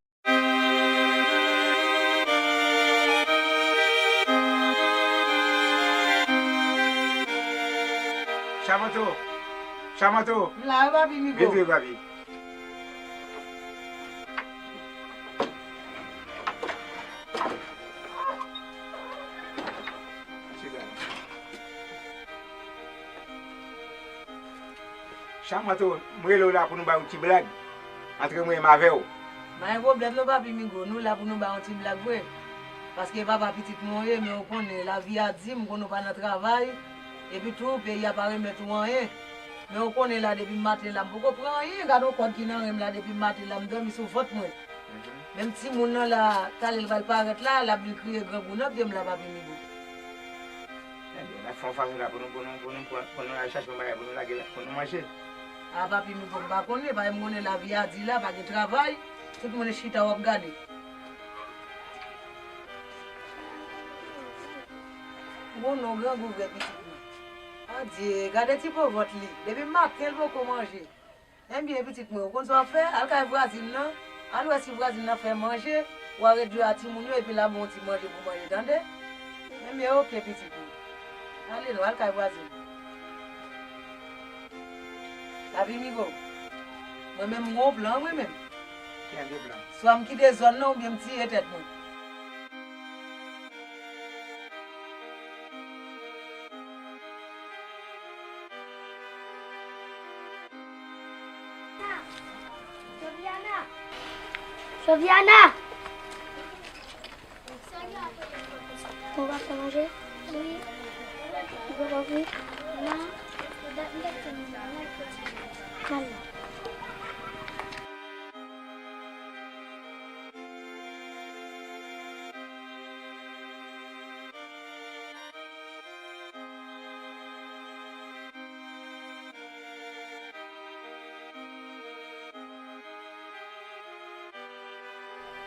Chamanto! Chamanto! M la wi, papi Migo. Vin vre, papi. Chamanto, m rele w la pou nou bay yon ti blag antre mwen menm avè w. Pa gen pwoblèm non, papi Migo, nou la pou nou bay yon ti blag vre. Paske papa pitit mwen w ye, men ou konnen, lavi a di m, m konnen w pa nan travay, epi tou, peyi a pa remèt ou anyen. Men ou konnen la, depi maten la, m poko pran anyen, gade yon kòd ki nan ren m la, depi maten la, m dòmi sou vant mwen. Mhm. Menm timoun nan la, talè l pral parèt la, l ap vin kriye grangou nan pye m la, papi Migo. Ebyen, n ap fè yon fason la pou nou, pou nou, pou nou, pou nou, pou nou al chache yon bagay pou nou lage la, pou nou manje. A, papi Migo, m pa konnen, paske m konnen lavi a di la, pa gen travay, tout moun chita w ap gade. Bon, non, grangou vre pitit mwen. Adye, gade ti po vant li, depi maten l poko manje. Ebyen, pitit mwen, ou konn sa w ap fè? Al kay vwazin nan, al wè si vwazin nan fè manje, w a redwi a timoun yo, epi l a ba w yon ti manje pou manje, tande? Ebyen, oke, pitit mwen. Ale non, al kay vwazin nan. Papi Migo, mwen menm, m gon plan, mwen menm. Ki jan de plan? Swa m kite zòn nan, oubyen m tiye tèt mwen. Sofiana! Sofiana! Ou pa fè manje? Wi. Ou pa fè? Non. Al.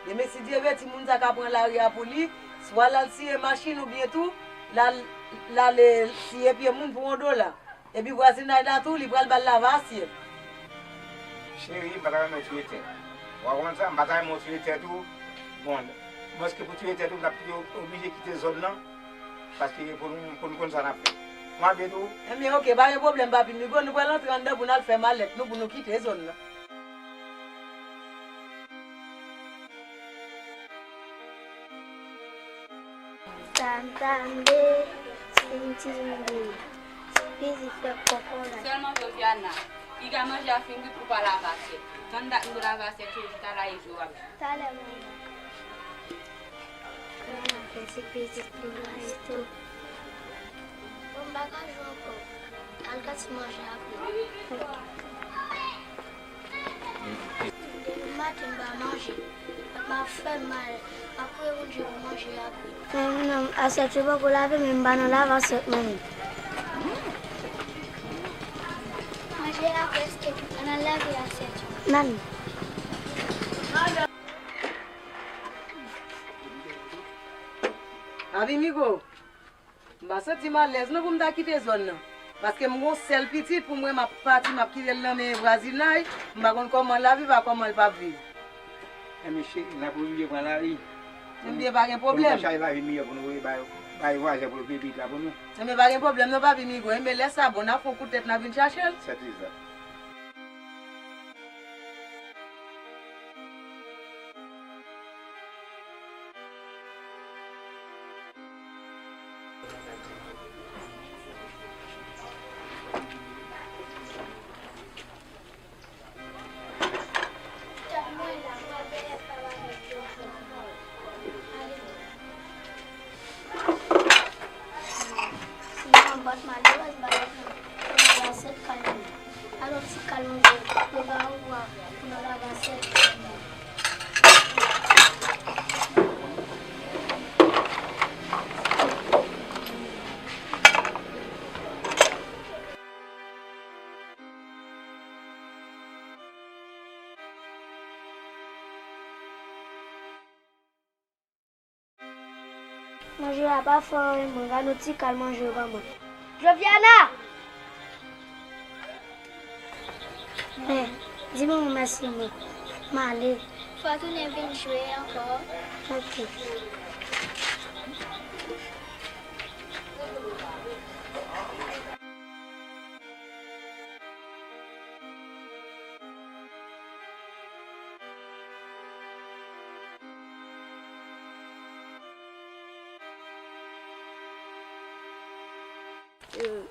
Demen, si Dye vle, timoun sa ka pran lari a pou li, swa l al siye machin oubyen tou, l al, l al, eh, siye pye moun pou yon dola. Epi vwazinay la tou, li pral ba l lavasyèt. Cheri, m pa ta renmen w touye tèt. W a konprann sa? M pa ta renmen w touye tèt ou. Bon, mòske pou touye tèt ou, m t ap pito oblije kite zòn nan. Paske pou nou, pou nou konn sa n ap fè. M ap ede w. Ebyen, oke, pa gen pwoblèm, papi Migo. Nou pral antre anndan pou n al fè malèt nou, pou nou kite zòn nan. Sa m ta mande, se m ti mande. Pitit pèp kòkòrat. Sèlman Sofiana, piga manje a fin wi pou pa lavasyèt. Tann dat m pou lavasyèt yo, talè e jou ap. Talè, manman. Manman, fè se pitit pou mwen tou. Bon, m pa ka jwe ankò. Al gad si manje a pre. Depi maten m pa manje. M ap fè mal. M ap priye Bondye pou manje a pre. Men non, asyèt yo poko lave, men m pa nan lave asyèt mwen menm. Lè a prèske, ann al lave asyèt yo. N ale. Papi Migo, m pa santi m alèz non pou m ta kite zòn nan. Paske m gon sèl pitit pou mwen, m ap pati, m ap kite l nan men vwazinay, m pa konn kòman l ap viv ak kòman l p ap viv. Enben cheri, n ap oblije pran lari. Enben pa gen pwoblèm. Pou nou fè chay lavi miyè pou nou voye bay, bay vwazen pou l peye pitit la pou nou. Enben pa gen pwoblèm non papi Migo. Enben lè sa bon, n ap fè yon kout tèt n ap vin chache l. Sèt izak. Sinon, bòt malerèz, bagay sa. Pou n al asyèt kay manje. Alò, ti kay manje, yo ba ou bwa pou n al lave asyèt kay manje. Manje a pa fè anyen, mwen gade yon ti kal manje yo ban mwen. Joviana! Mè, di manman mèsi mwen. M ale. Fò tounen vin jwe ankò. Ok.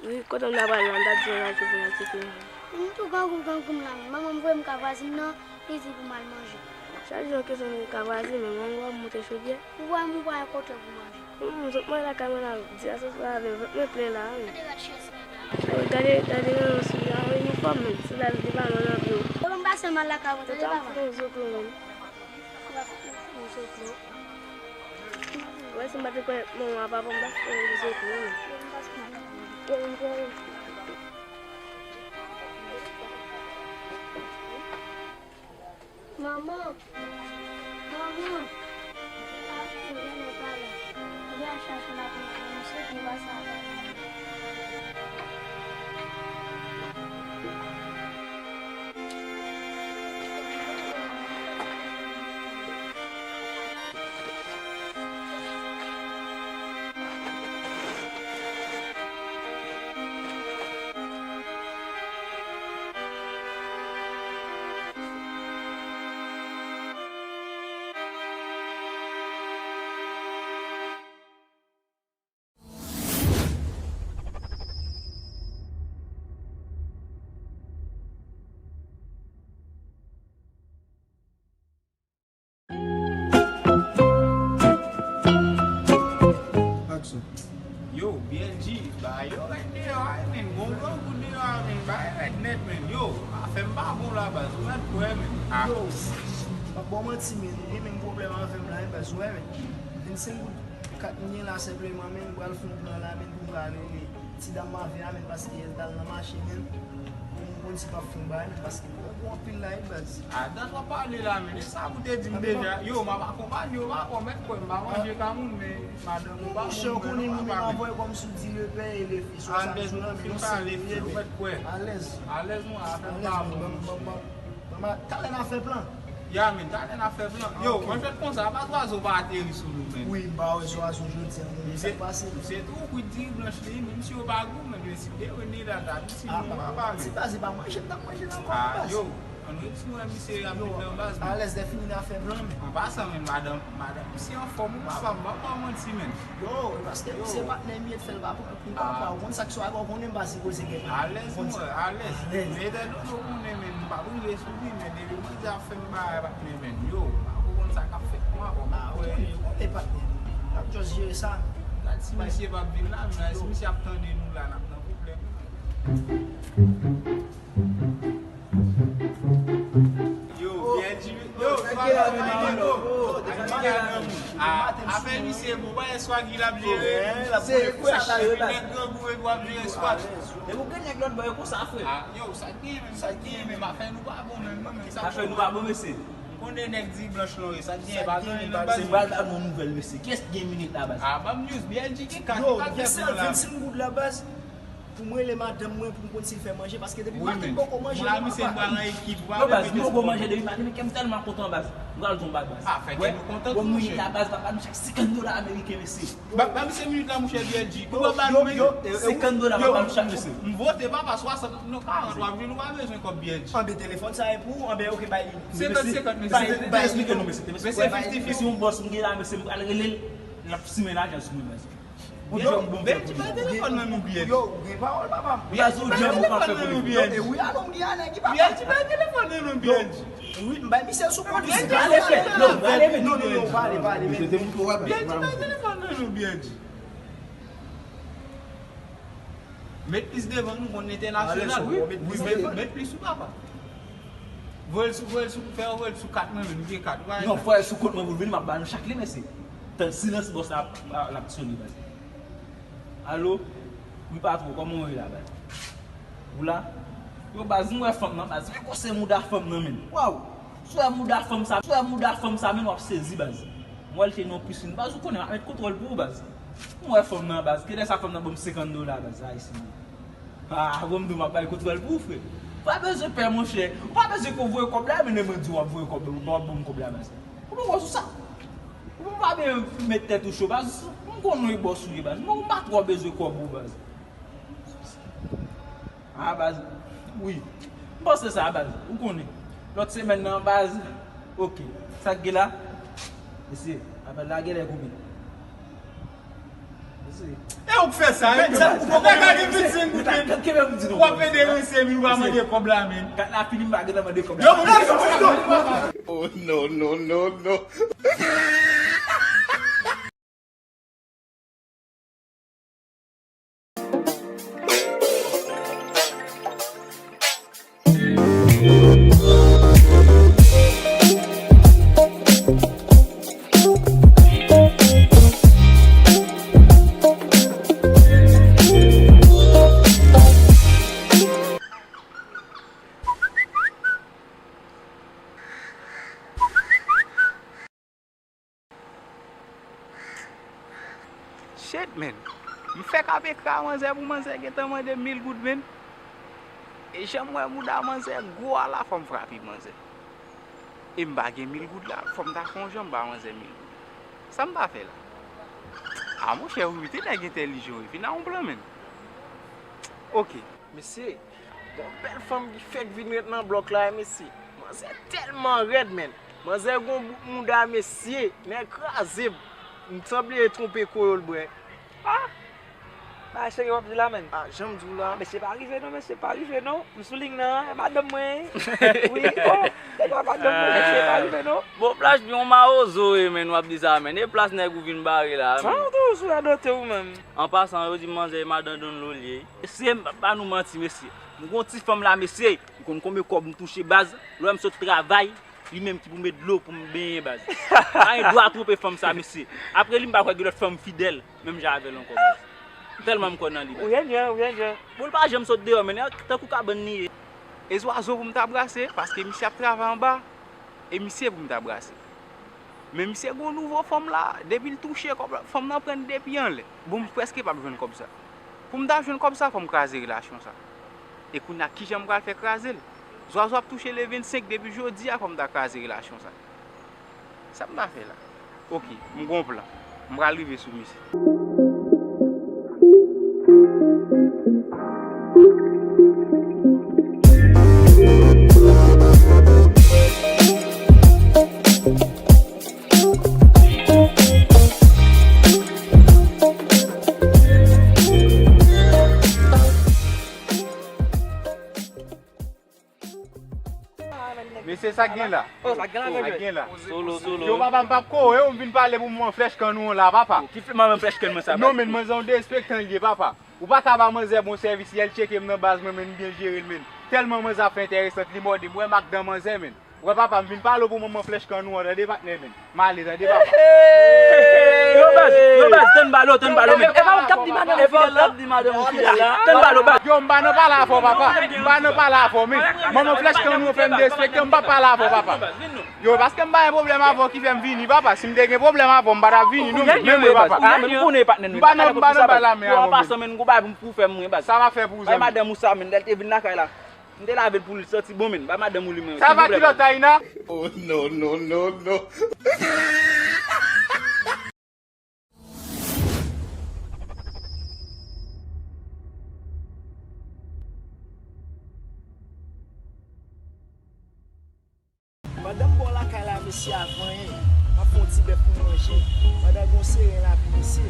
Wi, kote m ta pral la, m ta di yon radyo pou n al tcheke. M tou grangou, grangou m la, men manman m voye m kay vwazin nan, li di pou m al manje. Chak jou yon kesyon m kay vwazin, men mwen m wè m moute chodyè. Ou wè m, ou pa gen kote pou manje. Humm, sot mwen lakay mwen la, di asosye avè vant mwen plen la, wi. Gade, gade, gade nan yon soulye a, wi, nou fò menm, se la l te pa nan nan pye w. Yo, m pase mal lakay ou, tande papa. Ou zoklo menm. Ou zoklo. Wè, si m pa te kwè manman a papa, m pa t fè yon zoklo menm. Manman! Manman! Ah, Jovenel pa la. Li al chache l ap rantre nan sot, li pase avè l. Aksyon. Yo, B L G, bagay yo rèd deyò a, men gon grangou deyò a, men bagay rèd nèt, men. Yo, afè m pa bon la, baz, ou mèt kwè, men. Ah. Yo, m ap ba w manti, men, ou gen menm pwoblèm avè m la, wi, baz, ou wè, men. Vennsenk goud kat m gen la, senpleman, men, m pral fè yon plan la, men, pou m pral rele ti dam m avè a, men, paske l t al nan mache, men. Pou m konn si m ap fè yon bagay, men, paske m pran gou anpil la, wi, baz. Ah, dat w ap pale la, men. E sa pou te di m deja. Yo, m ap akonpanye w, papa, w mèt kwè, m pa manje ka moun, men madanm ou pa bon, men nou pa pale. Monchè, ou konnen nou menm avè w kòmsi w di le pè e le fis. Alèz, nou fin pale, frè, w mèt kwè. Alèz. Alèz, mwen, afè m pa bon. Talè n a fè plan. Ya, men, talè n a fè plan. Yo, anfèt, konsa, pa zwazo pa ateri sou nou, men. Wi, m pa wè zwazo jodi a, men sa k pase. Misye tou kwit diri blanch li, menm si yo pa gou, men si te rene la, ta di si nou pa pale. Ti baz, se pa manje m t ap manje la ankò, baz. Yo, ann retire misye rapid nan baz, men. Alèz, lè fini n a fè plan, men. An pasan, men, madanm, madanm misye anfòm, wi, papa, m pa ba w manti, men. Yo, e paske misye patnè m ye, t fè l pa pran kou papa, ou konn sa k sou a, ou konnen m pa sipoze gen. Alèz, mwen, alèz. Mete dodo konnen, men, m p ap rive sou li, men depi mwen di ap fè m bagay, patnè, men. Yo, ou konn sa k ap fèt, mwen, bon, mwen kwè. Ou konnen, ou konnen, patnè. N ap just jere sa. Gad si misye p ap vin la, men si misye ap tande nou la, n ap nan pwoblèm. Yo, B L G, yo, yo, yo, Misye bon, pa eswa ki l ap jere. Se sa ta yo la. Nèg grangou epi w ap jere eswa. Depi w gen nèg lòt bò, e konsa, frè. Ah, yo, sa k genyen menm, sa k genyen menm, afè nou pa bon menm, non, menm sa. Afè nou pa bon, mesye. Konnen nèg di blanch lon ye, sa k genyen, pa gen nan baz. Se pral ba nou nouvèl, mesye. Kiyès ki gen minit la, baz? Ah, ban m news, B L G gen kat, li pa gen pran la. Vennsenk goud la, baz. Pou mwen, rele madanm mwen pou m konn si l fè manje, paske depi maten m poko manje. Wi, men la, misye, m pral nan ekip, ou pa vle mete sipò. Yo, baz, m poko manje depi maten, men kè m tèlman kontan, baz. M pral gon bag, baz. Ah, fè kè nou kontan tou, monchè. Bon, minit la, baz, papa, nou chak senkant dola ameriken, mesye. Ba, ba misye minit la, monchè, B L G. Ou wè ba nou, men. Senkant dola, papa, nou chak, mesye. M vote, papa, swasant, non, karant, w ap jwenn, ou pa bezwen kòb B L G. Anben, telefòn sa e pou ou, anben, oke, bay li. Senkant senkant, mesye. Mesye, te esplike nou, mesye. Mesye, fifty fifty. Si yon bòs m gen la, mesye, m pral rele l, l ap simen lajan sou mwen, mesye. Yo, Benji, bay telefòn nan nou, Benji. Yo, ou gen pawòl, papa. Benji, bay telefòn nan nou, Benji. E wi, alò, m gen anèk ki pa. Benji, bay telefòn nan nou, Benji. Wi, m bay misye sou kont. Benji, bay telefòn nan nou, Benji. Non, non, non, pale, pale, Benji. Benji, bay telefòn nan nou, Benji. Met plis devan nou, konn entènasyonal, wi. Wi, met, met plis sou papa. Voye l sou, voye l sou, fè yo voye l sou kat mwen, men nou gen kat, ou pa. Non, fè l sou kont mwen pou l vini, m ap ba nou chak li, mesye. Tann silans bòs la ap, ap, l ap sone, baz. Alo? Wi, patwon, kòman w ye la, baz? Ou la? Yo, baz, m wè fanm nan, baz. Men gwosè mouda fanm nan, men. Waw! Si w wè mouda fanm sa, si w wè mouda fanm sa, men w ap sezi, baz. M wè l te nan yon pisin, baz, ou konnen, m ap met kontwòl pou ou, baz. M wè fanm nan, baz. Genlè sa fanm nan ban m senkant dola, baz. Ayisyen. Ah, bon, m di w m ap bay kontwòl pou ou, frè. Ou pa bezwen pè, monchè. Ou pa bezwen ke w voye kòb la, men lè mwen di w w ap voye kòb, w ap ban m kòb la, baz. Ou poko sou sa. Ou pa bezwen met tèt ou cho, baz. M konnen w e bòs ou ye, baz. Men ou pa twò bezwen kòb ou, baz. Ah, baz. Wi. M panse sa, baz. Ou konnen. Lòt semèn nan, baz. Oke. Sa k gen la? Mesye, apèl la genlè koupe. Mesye. E ou k fè sa, e? Nèg la gen vennsenk goud, men. W ap ede ranse, men ou pa mande kòb la, men. Kat la fini, m pa gentan mande kòb la. Oh, no, no, no, no. Shit, man. M fèk ap ekri a manzè pou manzè gentan mande m mil goud, man. E jan m wè mouda manzè gwo a la, fò m frape manzè. E m pa gen mil goud la, fò m ta fè yon jan m ba manzè mil goud. Sa m ta fè la? A, monchè, wi, te nèg entèlijan, wi. Vin a yon plan, man. Oke. Mesye, gon bèl fanm ki fèk vin ret nan blòk la, mesye. Manzè tèlman rèd, man. Manzè gon bout mouda, mesye. Nèg kraze m. M sanble twonpe koyo l bwè. Ah! Bagay serye w ap di la, man. Ah, jan m di w la. Ah, mesye, pa rive non, mesye, pa rive non. M sou liy nan, madanm mwen. Wi, oh, se pa madanm mwen, mesye, pa rive non. Bon, Flash, yon mawozo, wi, man, w ap di sa, man. E plas nèg ou vin bare la, man. Sa w tou sou radote ou menm. An pasan, yo di manzè e madan Don Lolye. Mesye, m pa ba nou manti, mesye. M gon ti fanm la, mesye. M konn konbyen kòb m touche, baz. Lè m sot travay, li menm ki pou met dlo pou m benyen, baz. Pa gen dwa twonpe fanm sa, mesye. Apre li, m pa kwè gen lòt fanm fidèl, menm jan avè l ankò, baz. Tèlman m kwè nan li, baz. Ou enyen, ou enyen. Bon, l pa janm sot deyò, men tankou kabann li ye. E zwazo pou m ta brase, paske misye ap travay anba. E misye pou m ta brase. Men misye gon nouvo fanm la, depi l touche kòb la, fanm nan pran l depi anlè. Bon, m prèske p ap jwenn kòb sa. Pou m ta jwenn kòb sa, fò m kraze relasyon sa. E kounye a, kijan m pral fè kraze l? Zwazo ap touche le vennsenk depi jodi a, fò m ta kraze relasyon sa. Sa m ta fè la? Oke, m gon plan. M pral rive sou misye. Mesye, sa k gen la? Oh, sa k gen la, sa k gen la? Solo, solo. Yo, papa, m p ap kore w, m vin pale pou mwen flèch kann ou la, papa. Ki fè mwen flèch kann mwen sa, non, men manzè yon derespektan li ye, papa. Ou pa ka ba manzè bon sèvis, lè l tcheke m nan baz mwen, men m byen jere l, men. Tèlman manzè ap fè enteresant, li mòde m, wè mak dan manzè, men. Wè papa, m vin pale w pou manman flèch kann ou an, tande patnè men. M ale, tande papa. Hey! Yo baz, yo baz, tann balo, tann balo men. E pa ou k ap di madanm ou fidèl la? Tann balo baz. Yo, m pa nan pale avè w papa. M pa nan pale avè w men. Manman flèch kann ou an fè m derespekte w, m p ap pale avè w papa. Yo, paske m pa gen pwoblèm avè w ki fè m vini papa. Si m te gen pwoblèm avè w, m pa t ap vini non men. Men mwen papa. M pa nan, m pa nan pale la men avè w men. Sa m ap fè pou ou zanmi? Bay madanm ou sa men, lè l te vin lakay la. M te lave l pou li santi bon men. Bay madanm ou li men. Sa pa kilòt Taina? Oh no no no no. Madanm bò lakay la mesye a vanyen. M ap fè yon ti bèf pou manje. Pandan gon seren lapli mesye.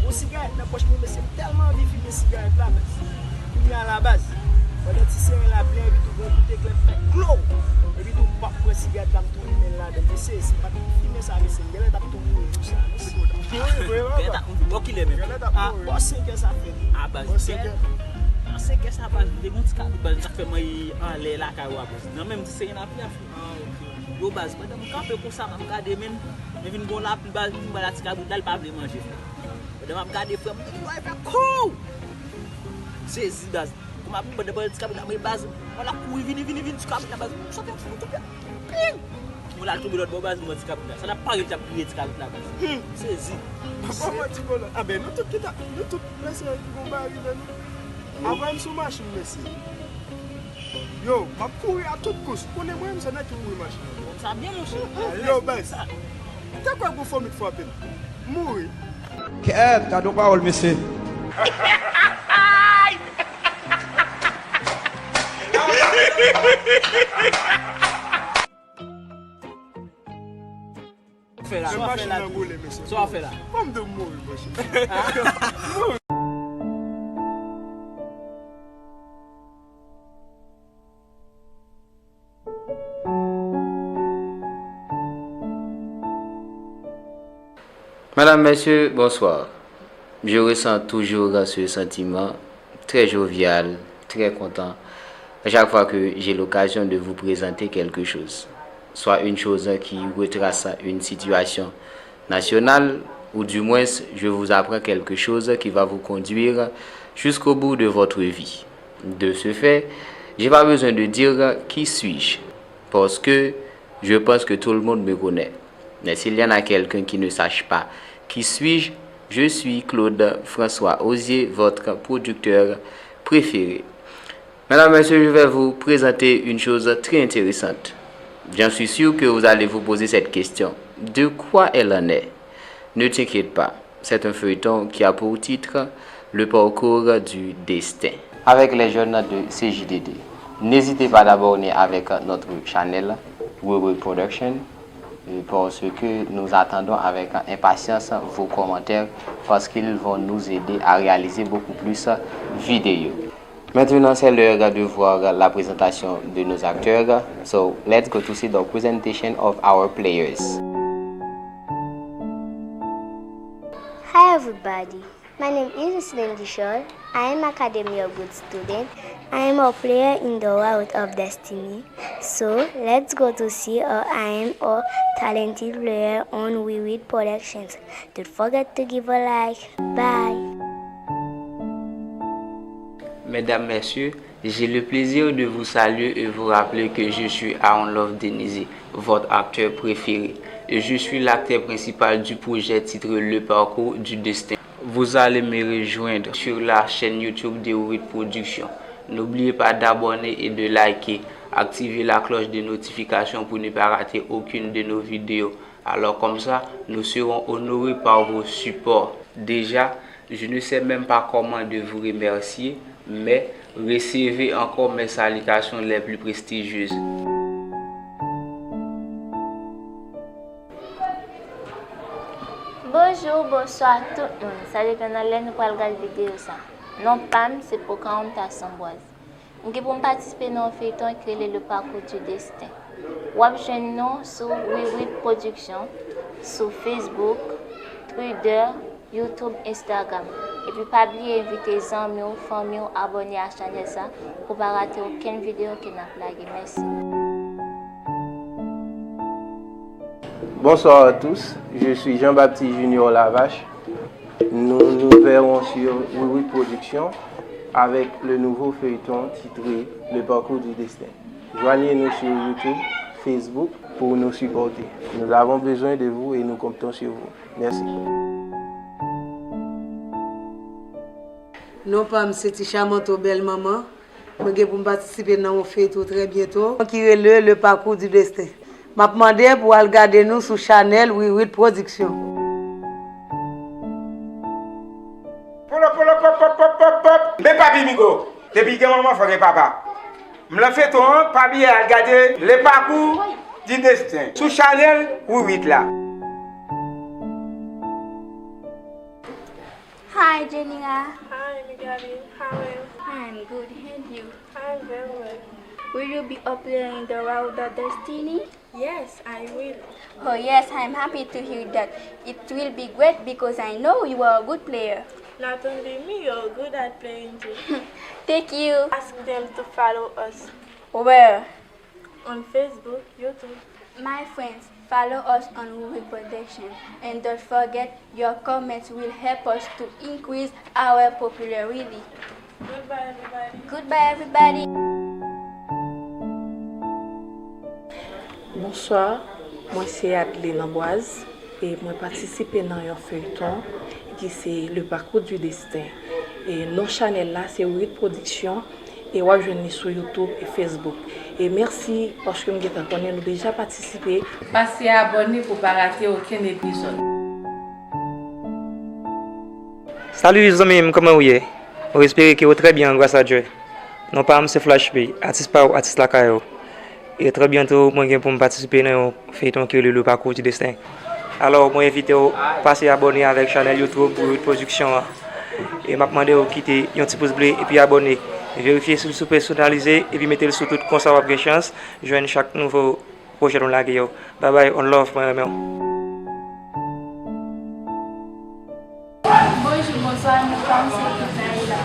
Gon sigarèt nan pòch mwen mesye, m tèlman anvi fimen sigarèt la men. Kounye a la baz. Pandan ti seren lapli an epi tou gon kout eklè fè klo. Epi tou m p ap pran sigarèt la m tou limen l ladan mesye. Si m pa t fimen sa mesye m genlè t ap tou mouri jou sa mesye. Genlè t ap mouri bò kilè menm? A bò senkè sa fè. A baz. A senkè sa baz m te gon ti kabrit baz m t ap fè manyen anlè lakay ou a baz. Nan menm ti seren lapli a. Yo baz, pandan m kanpe konsa m ap gade men, men vin gon lapli baz, m wè la ti kabrit la, li pa vle manje frè. Pandan m ap gade frè m, m tande lwa fè kou! Sezi baz. Kòman m pandan pandan ti kabrit la, men baz, wè l ap kouri vini, vini, vini ti kabrit la baz. M soti yon ti kout pye. Ping! Mwen l al tonbe lòt bò baz, m wè ti kabrit la. Sa l ap pare l t ap griye ti kabrit la baz. Hmm, sezi. Papa mwen ti kolon. A ben nou tout ki ta, nou tout mesye ki gon bagay nan nou. Avè m sou machin mesye. Yo, m ap kouri a tout kous. Konnen mwen menm se nèg ki mouri machin nan. Sa byen monchè. Yo baz. Te kwè gon fomit frape m. M mouri. Kèt, gade yon pawòl mesye. Fè la. Sa w fè la tou? Sa w fè la? Ban m de mouri monchè. Madame, Messieurs, bonsoir. Je ressens toujours ce sentiment très jovial, très content, à chaque fois que j'ai l'occasion de vous présenter quelque chose, soit une chose qui retrace une situation nationale, ou du moins, je vous apprends quelque chose qui va vous conduire jusqu'au bout de votre vie. De ce fait, j'ai pas besoin de dire qui suis-je, parce que je pense que tout le monde me connaît. Mais s'il y en a quelqu'un qui ne sache pas qui suis-je, je suis Claude François Osier, votre producteur préféré. Mesdames, Messieurs, je vais vous présenter une chose très intéressante. J'en suis sûr que vous allez vous poser cette question. De quoi elle en est? Ne t'inquiète pas, c'est un feuilleton qui a pour titre Le parcours du destin. Avec les jeunes de C J D D. N'hésitez pas d'abonner avec notre channel Wewe Production, euh, parce que nous attendons avec impatience vos commentaires, parce qu'ils vont nous aider à réaliser beaucoup plus vidéos. Maintenant, c'est l'heure de voir la présentation de nos acteurs. So, let's go to see the presentation of our players. Hi everybody, my name is Islin Dishol. I am Academy a good student. I am a player in the Route of Destiny. So, let's go to see our I am a talented player on Wiwid Productions. Don't forget to give a like. Bye. Mesdames, Messieurs, j'ai le plaisir de vous saluer et vous rappeler que je suis Aaron Love Denizé, votre acteur préféré, et je suis l'acteur principal du projet titré Le Parcours du Destin. Vous allez me rejoindre sur la chaîne YouTube de Wiwid Production. N'oubliez pas d'abonner et de liker. Activez la cloche de notification pour ne pas rater aucune de nos vidéos. Alors comme ça, nous serons honorés par vos supports. Déjà, je ne sais même pas comment de vous remercier, mais recevez encore mes salutations les plus prestigieuses. Bonjou, bonswa tout moun. Sa depann nan lè nou pral gad videyo sa. Non pa m se Pocahontas Ambroise. M gen pou m patisipe nan yon feyton ki rele Le Parcours du Destin. W ap jwenn nou sou Wiwid Production, sou Facebook, Twitter, YouTube, Instagram. Epi pa bliye envite zanmi w, fanmi w abòne a chanèl sa pou pa rate okenn videyo ke n ap lage. Mèsi. Bonsoir à tous, je suis Jean-Baptiste Junior Lavache. Nous nous verrons sur Wiwit Production avec le nouveau feuilleton titré Le parcours du destin. Joignez-nous sur YouTube, Facebook pour nous supporter. Nous avons besoin de vous et nous comptons sur vous. Merci. Non pa m se Ti Chamanto Bèl Manman. Mwen gen pou m patisipe nan yon feyton trè byento ki rele Le Parcours du Destin. M ap mande pou w al gade nou sou chanèl Wiwit Production. Polo polo pop pop pop pop pop. Men papi Migo, depi gen manman fò gen papa. M lan feyton an, pa bliye al gade Le Parcours du Destin sou chanèl Wiwit la. Hi, Jenira. Hi, Migali. How are you? I'm good, and you? I'm very well. Will you be appearing in the Road of Destiny? Yes, I will. Oh, yes, I'm happy to hear that. It will be great because I know you are a good player. Not only me, you're good at playing too. Thank you. Ask them to follow us Where? On Facebook, YouTube. My friends, follow us on Wiwit Production and don't forget your comments will help us to increase our popularity. Goodbye, everybody. Goodbye, everybody. Bonswa, mwen se Adlin Ambwaz e mwen patisipe nan yon feyton ki se Le Parcours du Destin. E non chanèl la se Wiwit Production e w ap jwenn li sou YouTube e Facebook. E mèsi paske m gentan konnen nou deja patisipe. Pase abòne pou pa rate okenn epizòd. Salut zanmi m, kòman ou ye? Mwen espere ke ou trè byen gras a Dye. Non pa m se Flash P, atis pa ou, atis lakay ou. E trè byento mwen gen pou m patisipe nan yon feyton ki rele Le Parcours du Destin. Alò mwen envite w pase abòne avèk chanèl YouTube Wiwit Production an. E m ap mande w kite yon ti pous ble epi abòne. Verifye si l sou pèsonalize epi mete l sou tout konsa w ap gen chans jwenn chak nouvo pwojè nou lage yo. Babay, on love, mwen renmen w. Bonjou, bonswa, non pa m se Idaïla.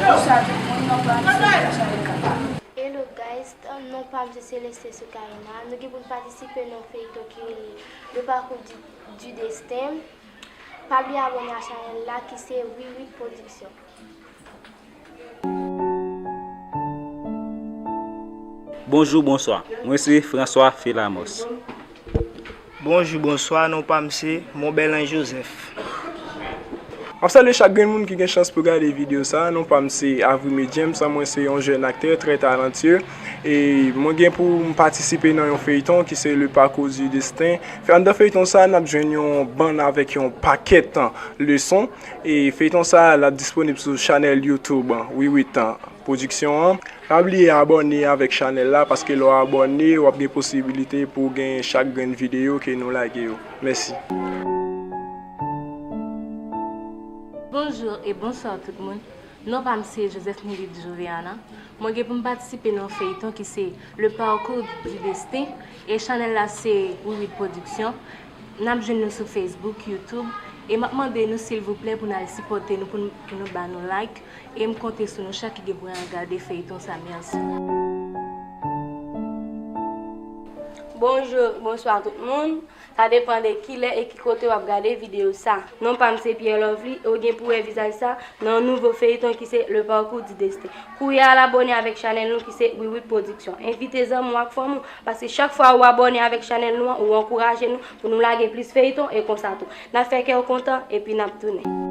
Bonswa tout moun, non pa m se Rachel Kaka. Hello guys, non pa m se Celeste Soukaina. Nou gen pou n patisipe nan yon feyton ki rele Le Parcours du, du Destin. Pa bliye abòne a chanèl la ki se Wiwit Production. Bonjou, bonswa. Mwen se François Felamos. Bonjou, bonswa, non pa m se Monbèlen Joseph. M ap salye chak grenn moun ki gen chans pou gade videyo sa. Non pa m se Avrimé James, mwen se yon jèn aktè trè talantye. E mwen gen pou m patisipe nan yon feyton ki se Le Parcours du Destin. Anndan feyton sa, n ap jwenn yon bann avèk yon pakèt leson. E feyton sa, l ap disponib sou chanèl YouTube Wiwit Production an. Pa bliye abòne avèk chanèl la, paske lè w abòne, w ap gen posibilite pou w gen chak grenn videyo ke nou lage yo. Mèsi. Bonjou e bonswa tout moun. Non pa m se Joseph Nilide Joveana. Mwen gen pou m patisipe nan yon feyton ki se Le Parcours du Destin e chanèl la se Wiwit Production. N ap jwenn nou sou Facebook, YouTube e m ap mande nou silvouplè pou n al sipòte nou pou n, pou nou ba nou like e m konte sou nou chak ki gen pou al gade feyton sa. Mèsi. Bonjou, bonswa tout moun. Sa depan de kilè e ki kote w ap gade videyo sa. Non pa m se Pierre Lovely e w gen pou wè vizaj sa nan yon nouvo feyton ki se Le Parcours du Destin. Kouri al abòne avèk chanèl nou ki se Wiwit Production. Envite zanmi w ak fanmi w, paske chak fwa ou abòne avèk chanèl nou an, ou ankouraje nou pou nou lage plis feyton e konsa tou. N ap fè kè w kontan epi n ap tounen.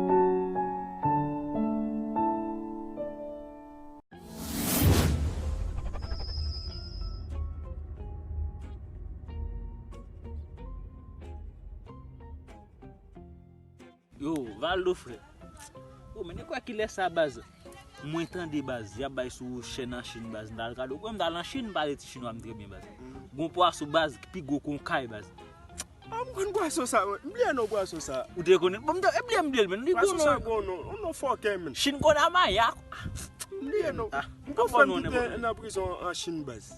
Yo, Valdo frè. Yo, men e kwè kilè sa baz? Mwen tande baz, y ap bay sou chèn an Chin baz. M t al gade, ou kwè m t al an Chin, m pale ti chinwa m trè byen baz. Gon pwason baz ki pi gwo ke yon kay baz. Ah, m konn pwason sa, mwen. M bliye non pwason sa. Ou te konnen? Bon, m te, e bliye m bliye l, men li gwo non. Pwason sa gwo non. On non fòkè, men. Chin konn a maya. M bliye non. M gon frè m ki te nan prizon an Chin baz.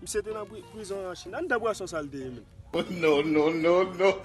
Misye te nan pri-, prizon an Chin. Anndan pwason sa l te ye, men. Non, non, non, non.